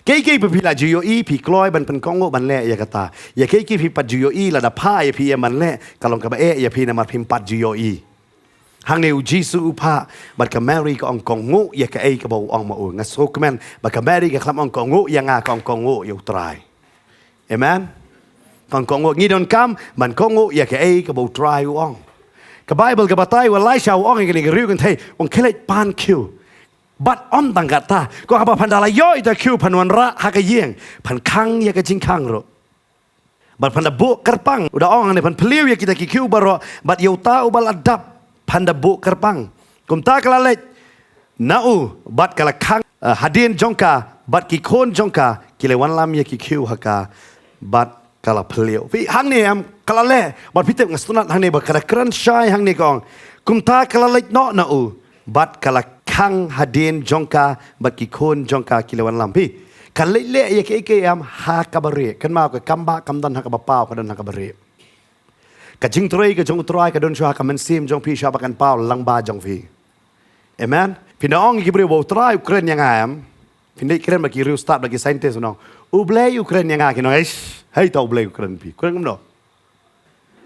Kiei kiei ba phi la ju ïohi phi kloi ban pynkohnguh ban leh ïa kata. Ïa kiei kiei phi pat ju ïohi lada phah ïa phi ïa ban leh ka long kaba eh ïa phi namar phim pat ju ïohi. Hangne u Jisu u phah, bad ka Mary ka ong kohnguh ïa kaei kaba u ong ma u. Nga sngewkmen ba ka Mary ka khlem ong kohnguh ïa nga, ka ong kohnguh ïa u Trai. Amen. Ka ong kohnguh, ngi donkam ban kohnguh ïa kaei kaba u Trai u ong. Ka Baibl ka batai u Elaisha u ong ïa kane ka riew kynthei, ong khie leit pan khiew. Bad ym tang kata, ka ong haba phan da la ïoh ïa uta u khiew phan wanrah ha ka ïing, phan khang ïa ka jingkhang ruh. Bad phan da buh kyrpang, u da ong hangne phan pylliu ïa kita ki khiew baroh, bad ïa uta uba la dap phan da buh kyrpang. Kumta ka la leit na u, bad ka la khang, eh, hadien jong ka, bad ki khun jong ka ki la wanlam ïa ki khiew ha ka, bad ka la pylliu. Phi, hangne em, ka la leh, bad phi tip nga sngewtynnat hangne ba ka da kren shai hangne ka ong. Kumta ka la leit noh na u, bad ka la khang hadien jong ka, bad ki khun jong ka ki la wanlam. Phi, ka leit leh ïa kiei kiei em ha kaba rieh. Kynmaw ka kambah kam don ha kaba paw, ka don ha kaba rieh. Ka jingtrei ka jong u Trai ka don shuwa ha ka mynsiem jong phi shuwa ba kan paw lyngba jong phi. Amen. Phin da ong ïa ki briew ba u Trai u kren ïa nga em. Phin da kren bad ki riewstad bad ki scientist u ong, U Blei u kren ïa nga, kin ong, eish, hei ta U Blei u kren phi. Kren kumno?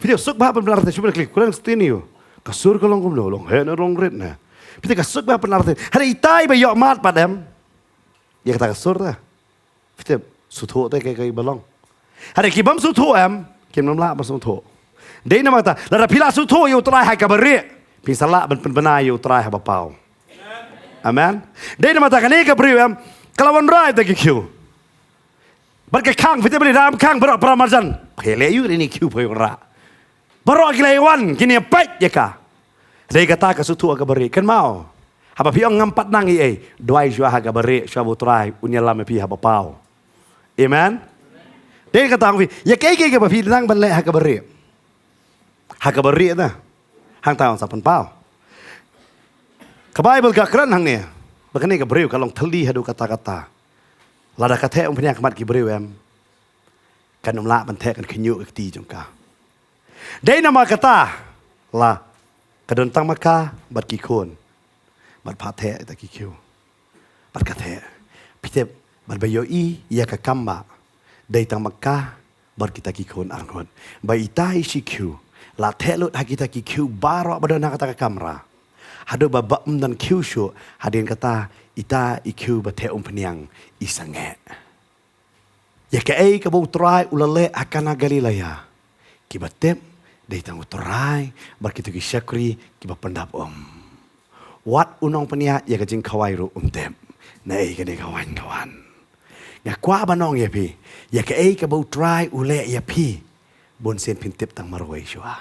Phi te suk bha ban pynarthei, shu ban klik, kren shuh ïa u. Ka sur ka long kumno, long heh ne long rit ne. Phi te ka suk bha pynarthei. Hynrei itai ba ïoh mad pat em. Ïa kata ka sur te. Phi tip, sngewthuh te kaei kaei ba long. Hynrei ki bym sngewthuh em, kim nym lah ban sngewthuh. Dei namar kata, lada phi la sngewthuh ïa u Trai ha kaba rieh, phin sa lah ban pynbna ïa u Trai ha ba paw. Amen. Dei namar kata kane ka briew em, ka la wanrah ïa kita ki khiew. Bad ka khang, phi tip balei da khang baroh para marjan. Phi leh ïa u ri ni khiew phi wanrah. Baroh ki la ïa wan, kin ïa peit ïa ka. Dei kata ka sngewthuh ha kaba rieh, kynmaw. Haba phi ong ngam pat nang ei ei, duwai shuwa ha kaba rieh, shuwa ba u Trai un ïalam ïa phi ha ba paw. Amen. Dei kata ong phi, ïa kiei kiei kiba phi nang ban leh ha kaba rieh. Ha kaba rieh na. Hangta un sa pynpaw. Ka Baibl ka kren hangne ba kane ka briew ka long thylli haduh katta katta. Lada ka theh umphniang ha khmat ki briew em, kan ym lah ban theh, kan khñiuh ka kti jong ka. Dei namar kata la ka don tang ma ka bad ki khun, bad phah theh ïa kita ki khiew. Bad ka theh, phi tip, bad ba ïohi ïa ka kam ba dei tang ma ka bad kita ki khun arngut. Ba ita i shi khiew la theh lut ha kita ki khiew baroh ba don ha kata ka kamra. Haduh ba, ba ym don khiew shuh, hadien kata ita i khiew ba theh umphniang i sangeh. Ïa kaei kaba U Trai u la leh ha Kana Galilea, kiba tip dei tang U Trai bad kito ki shakri kiba pyndap um. Wat u nongpynïaid ïa ka jingkhawai ruh um tip naei kane ka waiñ ka wan. Nga kwah ban ong ïa phi, ïa kaei kaba U Trai u leh ïa phi, bun sien phin tip tang marwei shuwa.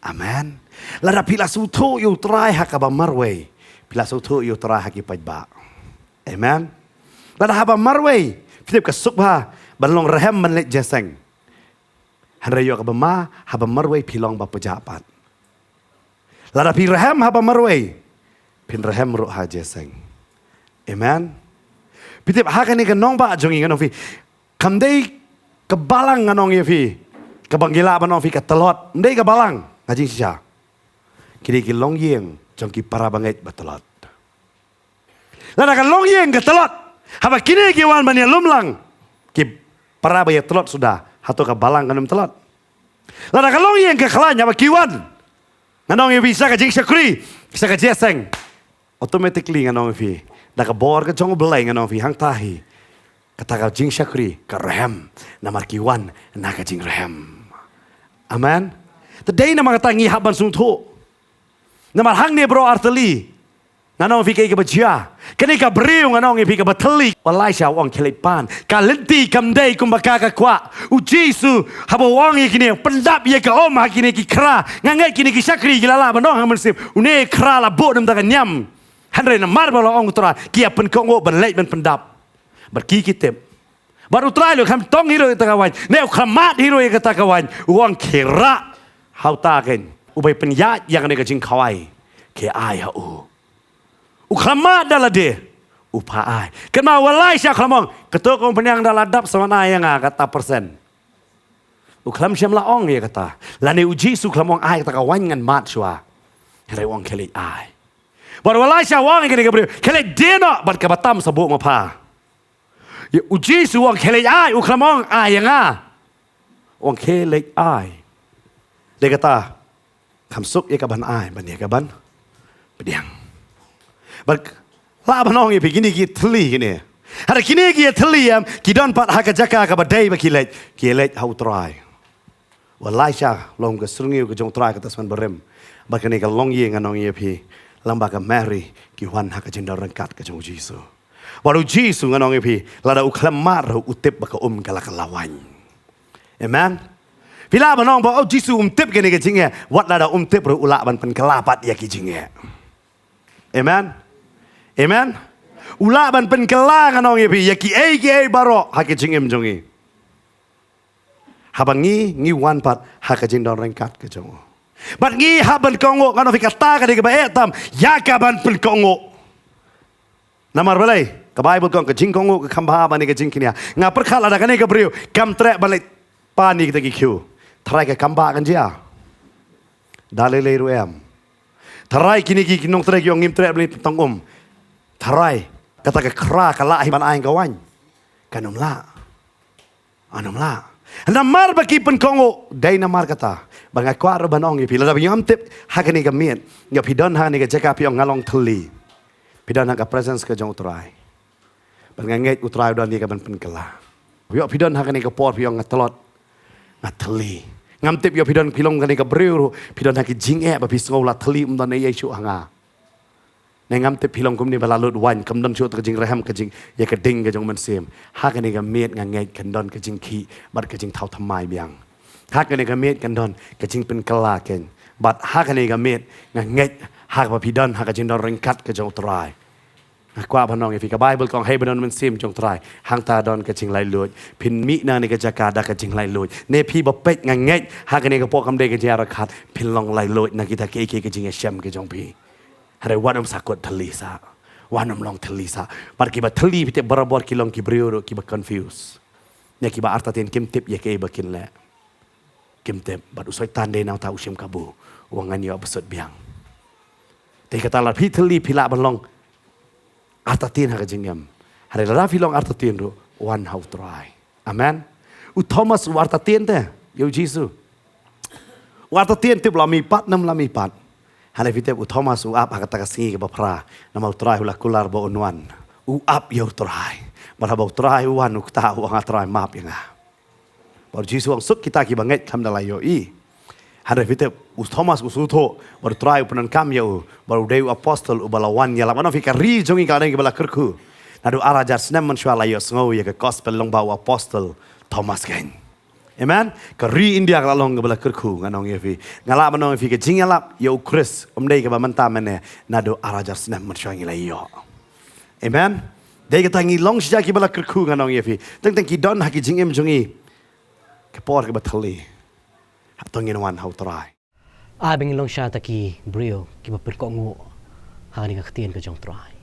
Amen. Lada phi la sngewthuh ïa U Trai ha kaba marwei, phi la sngewthuh ïa U Trai ha ki paidbah. Amen. Lada haba marwei, phi tip ka suk bha ban long rhem ban leit jingïaseng. Hynrei ïoh kaba ma, haba marwei phi long ba pjah pat. Lada phi rhem haba marwei, phin rhem ruh ha jingïaseng. Amen. Phi tip, ha kane ka nongbah jong ngi, ngan ong phi, kam dei ka balang, ngan ong ïa phi, kaba ngi lah ban ong phi ka tlot. Ym dei ka balang, nga jingshisha. Ki dei ki longïing jong ki para bangeit ba tlot. Lada ka longïing ka tlot, haba kine ki wan ban ïalum lang ki para ba ïa tlot suda, hato ka balang kan ym tlot? Lada ka longïing ka khlaiñ, haba ki wan, ngan ong ïa phi, sha ka jingshakri, sha ka jingïaseng, automatically ngan ong ïa phi, da ka bor ka jong U Blei ngan ong ïa phi, hangta hi kata ka jingshakri ka rhem, namar ki wan na ka jingrhem. Amen. Te dei namar kata ngi hap ban sngewthuh. Namar hangne baroh artylli, ngan ong ïa phi kaei kaba jia. Kane ka briew, ngan ong ïa phi, kaba thylli, u Elaisha u ong khie leit pan. Ka lynti kam dei kumba ka ka kwah. U Jisu haba u ong ïa kine, pyndap ïa ka um ha kine ki khra. Nga ngeit kine ki shakri ki la lah ban ong ha mynsiem, une khra la buh na ka bynta ka niam. Hynrei namar ba la ong U Trai, ki ïa pynkohnguh ban leit ban pyndap. Bad ki ki tip. Bad U Trai u khlem tong hi ruh ïa kata ka waiñ, ne u khlem mad hi ruh ïa kata ka waiñ. U ong khie rah ha uta kein uba pynïaid ïa kane ka jingkhawai, khie ai ha u. U khlem mad da lade, u phah ai. Kynmaw, u Elaisha u khlem ong, kato ka umphniang da la dap, sa wan ai ïa nga kata persen. U khlem shym la ong ïa kata. Lane U Jisu u khlem ong ai kata ka waiñ, ngan mad shuwa. Hynrei u ong khie leit ai. Bad u Elaisha u ong ïa kane ka briew, khie leit die noh, bad kaba tam sa buh ma pha. Ïa, U Jisu u ong khie leit ai, u khlem ong ai ïa nga. U ong khie leit ai. Dei kata, kham suk ïa ka ban ai, ban ïa ka ban pdiang. Bad lah ban ong ïa phi, kine ki thylli kine. Hynrei kine ki thylli em, ki don pat ha ka jaka kaba dei ba ki leit, ki leit ha U Trai. U Elaisha long ka syrngiew ka jong U Trai, kata smen barim. Bad kane ka longïing, ngan ong ïa phi, lem bad ka Mary, ki wan ha ka jingdon ryngkat ka jong U Jisu. Bad U Jisu, ngan ong ïa phi, lada u khlem mad ruh u tip ba ka um ka la kylla waiñ. Amen. Phi lah ban ong ba, oh, U Jisu um tip kane ka jingeh. Wat lada um tip ruh u lah ban pynkylla pat ïa ki jingeh. Amen. Amen. U lah ban pynkylla, ngan ong ïa phi, ïa kiei kiei baroh ha ka jingim jong ngi. Haba ngi, ngi wan pat ha ka jingdon ryngkat ka jong u. Bad ngi hap ban kohnguh, ngan ong ïa phi, kata ka dei kaba eh tam ïa ka ban pynkohnguh. Namar balei? Ka Baibl ka ong ka jingkohnguh ka kham bha ban ïa ka jingkñia. Nga pyrkhat lada kane ka briew kam treh ban leit pan ïa kita ki khiew, tharai ka kam bha kan jia? Da lei lei ruh em. Tharai kine ki nongtrei ki ong ngim treh ban leit tong um. Tharai kata ka khra ka lah hi ban ai ka waiñ? Kan ym lah. Kan ym lah. Namar ba ki pynkohnguh, dei namar kata ba nga kwah ruh ban ong ïa phi, lada ba ngim tip ha kane ka miet, nga phi don ha kane ka jaka, phi ong nga long thylli. Phi don ha ka presence ka jong U Trai. Bad nga ngeit U Trai u don ïa ka ban pynkylla. Ïoh phi don ha kane ka por, phi ong nga tlot, nga thylli. Ngam tip, ïoh phi don, phi long kane ka briew ruh, phi don ha ka jingeh ba phi sngew la thylli, ym don ei ei shuh ha nga. Ne ngam tip, phi long kumne ba la lut waiñ, kam don shuh ka jingrhem, ka jing, ïa ka ding ka jong mynsiem. Ha kane ka miet nga ngeit kan don ka jingkhih bad ka jingthaw thymmai biang. Ha kane ka miet kan don ka jingpynkylla kein. Bad ha kane ka miet nga ngeit haba phi don ha ka jingdon ryngkat ka jong U Trai. Nga kwah ban ong ïa phi, ka Baibl ka ong hei ba don Mynsiem jong U Trai, hangta don ka jinglaitluid. Phin mih na kane ka jaka da ka jinglaitluid. Ne phi ba peit, nga ngeit ha kane ka por kam dei ka jingïaryngkat, phin long laitluid na kita kiei kiei ka jingïashem ka jong phi. Hynrei wat ym sa kut thylli sah. Wan ym long thylli sah. Bad kiba thylli phi tip barabor ki long ki briew ruh kiba confuse. Ïa kiba artatien kim tip ïa kaei ba kin leh. Kim tip, bad u Soitan dei nangta u shim kabu, u ong ngan ïoh ba sut biang. Te kata lada phi thylli phi lah ban long artatien ha ka jingim. Hynrei lada phi long artatien ruh, wan ha u Trai. Amen. U Thomas u artatien te ïa u Jisu. U artatien, tip la mih pat ne ym la mih pat. Hynrei phi tip u Thomas u ap ha kata ka sngi kaba phra. Namar u Trai u la kular ba un wan. U ap ïa u Trai. Bad haba u Trai u wan, u kata u ong, a Trai, map ïa nga. Bad u Jisu u ong, suk kita kiba ngeit khlem da la ïohi. Hynrei phi tip u Thomas u sngewthuh bad u Trai u pyndonkam ïa u, bad u dei u apostol uba la wan ïalap. Ngan ong ïa phi, ka ri jong ngi ka dei kaba la kyrkhu. Naduh ar hajar snem mynshuwa la ïohsngew ïa ka gospel lyngba u apostol Thomas Kein. Amen. Ka ri India ka la long kaba la kyrkhu, ngan ong ïa phi. Nga lah ban ong ïa phi, ka jingïalap ïa u Khrist ym dei kaba mynta mynne, naduh ar hajar snem mynshuwa ngi la ïoh. Amen. Dei kata ngi long shisha kiba la kyrkhu, ngan ong ïa phi. Teng teng ki don ha ki jingim jong ngi ka por kaba thylli. Hato ngin wan ha u Trai? Ai ba ngin long shisha kita ki briew kiba pynkohnguh ha kane ka ktien ka jong u Trai.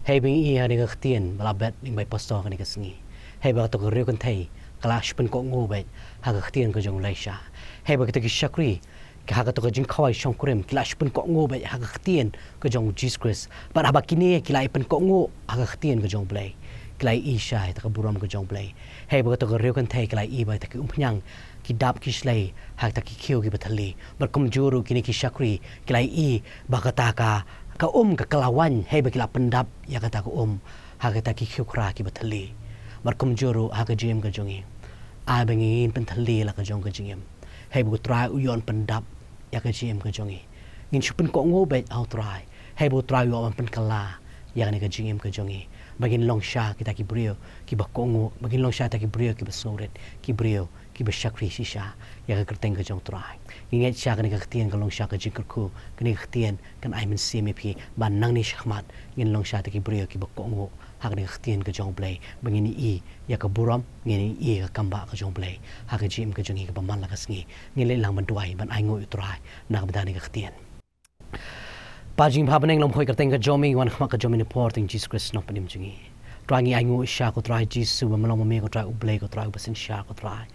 Hei ba ngi ïohi ha kane ka ktien ba la bet lyngba i pastor ha kane ka sngi. Hei ba kato ka riew kynthei ka la shu pynkohnguh beit ha ka ktien ka jong u Elisha. Hei ba kita ki shakri ki ha kato ka jingkhawai shongkurim ki la shu pynkohnguh beit ha ka ktien ka jong u Jisu Khrist. Bad haba kine ki la ïa pynkohnguh ha ka ktien ka jong u Blei, ki la ïohi shisha ïa kata ka burom ka jong u Blei. Hei ba kato ka riew kynthei ka la ïohi ba kita ki umphniang ki dap ki shlei ha kita ki khiew kiba thylli. Bad kumjuh ruh kine ki shakri ki la ïohi ba kata ka, ka um ka kylla waiñ, hei ba ki la pyndap ïa kata ka um ha kita ki khiew khra kiba thylli. Bad kumjuh ruh ha ka jingim ka jong ngi, ai ba ngin pynthylli la ka jong ka jingim. Hei ba u Trai u ïoh ban pyndap ïa ka jingim ka jong ngi. Ngin shu pynkohnguh beit ha u Trai. Hei ba u Trai u ïoh ban pynkylla ïa kane ka jingim ka jong ngi. Ba ngin long shisha kita ki briew kiba kohnguh, ba ngin long shisha kita ki briew kiba sngewrit, ki briew kiba shakri shisha ïa ka kyrteng ka jong u Trai. Ngi ngeit shisha kane ka ktien kan long shisha ka jingkyrkhu, kane ka ktien kan ai mynsiem ïa phi ba nangne shakhmat ngin long shisha kita ki briew kiba kohnguh ha kane ka ktien ka jong u Blei, ba ngin ïohi ïa ka burom, ngin ïohi ïa ka kambah ka jong u Blei ha ka jingim ka jong ngi kaba man la ka sngi. Ngin leit lang ban duwai ban ainguh ïa u Trai na ka bynta kane ka ktien. Kpa jong ngi ba ha bneng, long baieit ha ka kyrteng ka jong me, wan khmat ka jong me na ka por, ha ktien Jisu Khrist u nongpynim jong ngi. Trai, ngi ainguh shisha ko Trai Jisu ba me long ma me ko Trai U Blei ko Trai uba synshar ko Trai.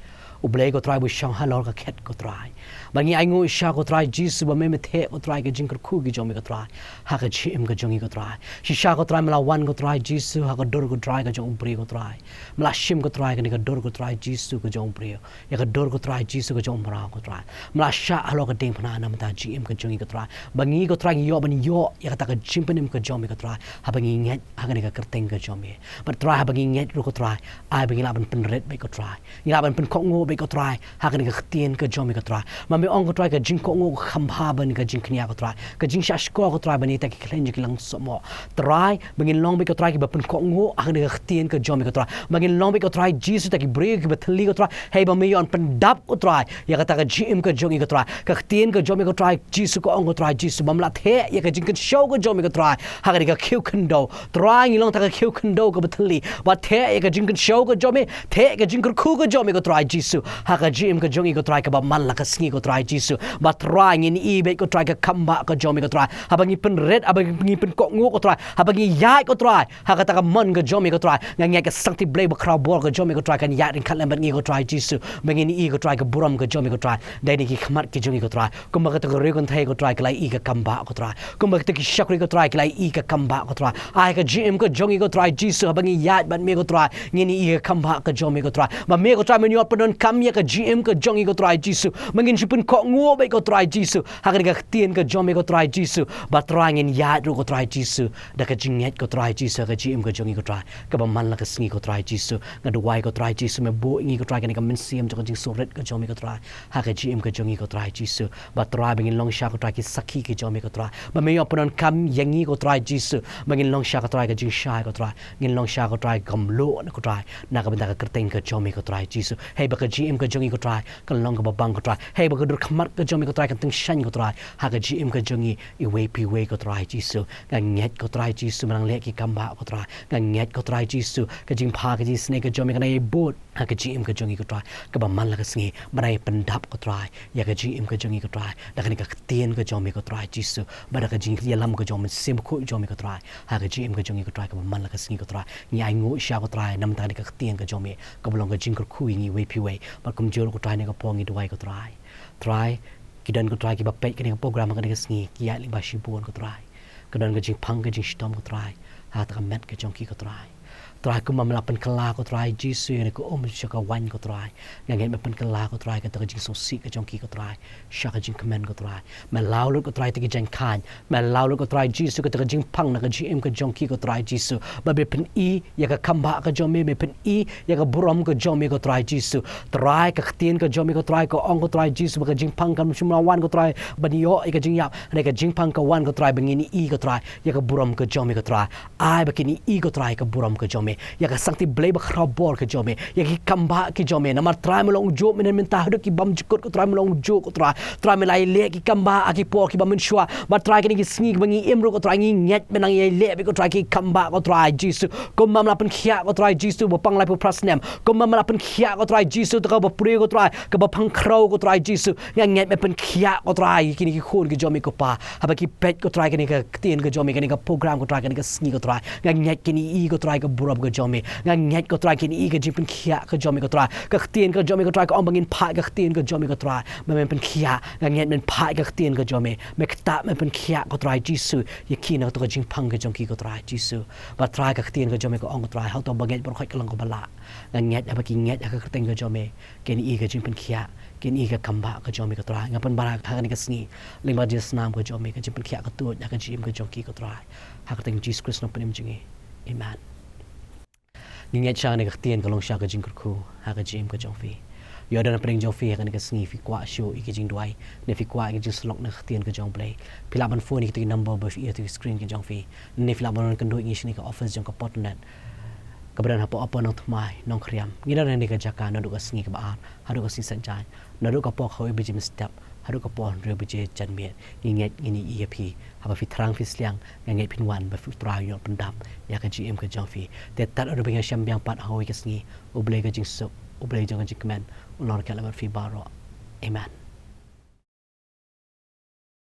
U Blei ko Trai uba shong halor ka khet ko Trai. Bad ngi ainguh shisha ko Trai Jisu ba me me theh ko Trai ki jingkyrkhu ki jong me ko Trai ha ka jingim ka jong ngi ko Trai. Shisha ko Trai me la wan ko Trai Jisu ha ka dur ko Trai ka jong u briew ko Trai. Me la shim ko Trai kane ka dur ko Trai Jisu ka jong u briew, ïa ka dur ko Trai Jisu ka jong u mraw ko Trai. Me la shah halor ka diengphna na ka bynta ka jingim ka jong ngi ko Trai, ba ngi ko Trai ngi ïoh ban ïoh ïa kata ka jingpynim ka jong me ko Trai, haba ngi ngeit ha kane ka kyrteng ka jong me. Bad Trai, haba ngi ngeit ruh ko Trai, ai ba ngi lah ban pynrit beit ko Trai, ngi lah ban pynkohnguh beit ko Trai ha kane ka ktien ka jong me ko Trai. Ba me ong ko Trai, ka jingkohnguh ka kham bha ban ka jingkñia ko Trai, ka jingshahshkor ko Trai ban ïa kita ki khlaiñ jong ki langsohmoh. Trai, ba ngin long beit ko Trai kiba pynkohnguh ha kane ka ktien ka jong me ko Trai. Ba ngin long beit ko Trai Jisu kita ki briew kiba thylli ko Trai, hei ba me ïoh ban pyndap ko Trai ïa kata ka jingim ka jong ngi ko Trai. Ka ktien ka jong me ko Trai Jisu ka ong ko Trai Jisu ba me la theh ïa ka jingkynshew ka jong me ko Trai ha kane ka khiew khyndew. Trai, ngi long kita ka khiew khyndew kaba thylli. Ba theh ïa ka jingkynshew ka jong me, theh ïa ka jingkyrkhu ka jong me ko Trai Jisu ha ka jingim ka jong ngi ko Trai kaba man la ka sngi ko Trai Jisu. Ba Trai, ngin ïohi beit ko Trai ka kambah ka jong me ko Trai, haba ngi pynrit, haba ngi pynkohnguh ko Trai, haba ngi ïaid ko Trai ha kata ka mon ka jong me ko Trai. Nga ngeit ka Shakti Blei ba khraw bor ka jong me ko Trai kan ïaid ryngkat lem bad ngi ko Trai Jisu. Ba ngin ïohi ko Trai ka burom ka jong me ko Trai da kine ki khmat ki jong ngi ko Trai. Kumba kata ka riew kynthei ko Trai ka la ïohi ka kambah ko Trai, kumba kata ki shakri ko Trai ki la ïohi ka kambah ko Trai. Ai ka jingim ka jong ngi ko Trai Jisu, haba ngi ïaid bad me ko Trai, ngin ïohi ka kambah ka jong me ko Trai. Ba me ko Trai men ïoh pyndonkam ïa ka jingim ka jong ngi ko Trai Jisu. Ba ngin shu pynkohnguh beit ko Trai Jisu ha kane ka ktien ka jong me ko Trai Jisu. Ba Trai, ngin ïaid ruh ko Trai Jisu da ka jingngeit ko Trai Jisu ha ka jingim ka jong ngi ko Trai kaba man la ka sngi ko Trai Jisu. Nga duwai ko Trai Jisu me buh ïa ngi ko Trai kane ka mynsiem jong ka jingsngewrit ka jong me ko Trai ha ka jingim ka jong ngi ko Trai Jisu. Ba Trai, ba ngin long shisha ko Trai ki sakhi ki jong me ko Trai. Ba me ïoh pyndonkam ïa ngi ko Trai Jisu. Ba ngin long shisha ko Trai ka jingshai ko Trai. Ngin long shisha ko Trai ka kynluh ko Trai na ka bynta ka kyrteng ka jong me ko Trai Jisu. Hei ba ka jingim ka jong ngi ko Trai kan long kaba bang ko Trai. Hei ba ka dur khmat ka jong me ko Trai kan tyngshaiñ ko Trai ha ka jingim ka jong ngi iwei pa iwei ko Trai Jisu. Nga ngeit ko Trai Jisu me nang leh ki kambah ko Trai. Nga ngeit ko Trai Jisu ka jingbha ka jingisynei ka jong me kan ïai bud ha ka jingim ka jong ngi ko Trai kaba man la ka sngi. Ba nang ïai pyndap ko Trai ïa ka jingim ka jong ngi ko Trai da kane ka ktien ka jong me ko Trai Jisu, ba da ka jingïalam ka jong me, Mynsiem Bakhuid jong me ko Trai ha ka jingim ka jong ngi ko Trai kaba man la ka sngi ko Trai. Ngi ainguh sha ko Trai namar kane ka ktien ka jong me kaba long ka jingkyrkhu ïa ngi iwei pa iwei. Bad kumjuh ko Trai kane ka por ngi duwai ko Trai. Trai, ki don ko Trai kiba peit kane ka program ha kane ka sngi, ki ïaid lyngba shibun ko Trai. Ka don ka jingphang ka jingshitom ko Trai ha kata ka met ka jong ki ko Trai. Trai kumba me la pynkylla ko Trai Jisu ïa kane ka um sha ka waiñ ko Trai. Nga ngeit me pynkylla ko Trai kata ka jingsngewsih ka jong ki ko Trai sha ka jingkmen ko Trai. Me law lut ko Trai kata ka jingkhain, me law lut ko Trai Jisu kata ka jingphang na ka jingim ka jong ki ko Trai Jisu. Ba me pyni ïa ka kambah ka jong me, me pyni ïa ka burom ka jong me ko Trai Jisu. Trai ka ktien ka jong me ko Trai ka ong ko Trai Jisu ba ka jingphang kam shym la wan ko Trai ban ïoh ïa ka jingïap, hynrei ka jingphang ka wan ko Trai ba ngin ïohi ko Trai ïa ka burom ka jong me ko Trai. Ai ba kin ïohi ko Trai ka burom ka jong me, ïa ka sangti Blei ba khraw bor ka jong me, ïa ki kambah ki jong me. Namar Trai me long ujuh mynhynnin mynta haduh ki bymjukut ko Trai me long ujuh ko Trai. Trai me la ïaleh ki kambah ha ki por kiba mynshuwa. Bad Trai kine ki sngi kiba ngi im ruh ko Trai ngi ngeit me nang ïaleh beit ko Trai ki kambah ko Trai Jisu. Kumba me la pynkhiah ko Trai Jisu ba pang laiphew phra snem. Kumba me la pynkhiah ko Trai Jisu kaba prie ko Trai, kaba pang khraw ko Trai Jisu. Nga ngeit me pynkhiah ko Trai kine ki khun ki jong me ko Pa. Haba ki peit ko Trai kane ka ktien ka jong me, kane ka program ko Trai, kane ka sngi ko Trai. Nga ngeit kin ïohi ko Trai ka burom ka jong me. Nga ngeit ko Trai kin ïohi ka jingpynkhiah ka jong me ko Trai. Ka ktien ka jong me ko Trai ka ong ba ngin phah ka ktien ka jong me ko Trai. Ba men pynkhiah, nga ngeit men phah ka ktien ka jong me. Me ktah men pynkhiah ko Trai Jisu ïa ki na kato ka jingphang ka jong ki ko Trai Jisu. Ba Trai ka ktien ka jong me ka ong ko Trai, ha uto ba ngeit baroh khoit ka long kaba lah. Nga ngeit haba ki ngeit ha ka kyrteng ka jong me, kin ïohi ka jingpynkhiah, kin ïohi ka kambah ka jong me ko Trai. Nga pynbna ha kane ka sngi lyngba jingsnam ka jong me, ka jingpynkhiah ka tuid ha ka jingim ka jong ki ko Trai. Ha ka kyrteng Jisu Khrist nongpynim jong ngi. Amen. Ngi ngeit sha kane ka ktien ka long sha ka jingkyrkhu ha ka jingim ka jong phi. Ïoh don hapdeng jong phi ha kane ka sngi phi kwah shuh ïa ka jingduwai ne phi kwah ïa ka jingsyllok na ka ktien ka jong U Blei. Phi lah ban phone ïa kito ki number ba phi ïoh ha kito ki screen ka jong phi. Ne phi lah ban wan kynduh ïa ngi shane ka office jong ka Potnet kaba don hapoh Upper Nongthymmai, Nongkhriam. Ngi don ha kane ka jaka naduh ka sngi kaba ar haduh ka sngi Saitjaiñ, naduh ka por khawi baje mynstep haduh ka por hynriew baje janmiet. Ngi ngeit ngin ïohi ïa phi. Haba phi thrang phi sliang, nga ngeit phin wan bad U Trai un ïoh pyndap ïa ka jingim ka jong phi. Te tad haduh ba ngin ïashem biang pat ha kawei ka sngi, U Blei ka jingsuk, U Blei jong ka jingkmen un long ryngkat lem bad phi baroh. Amen.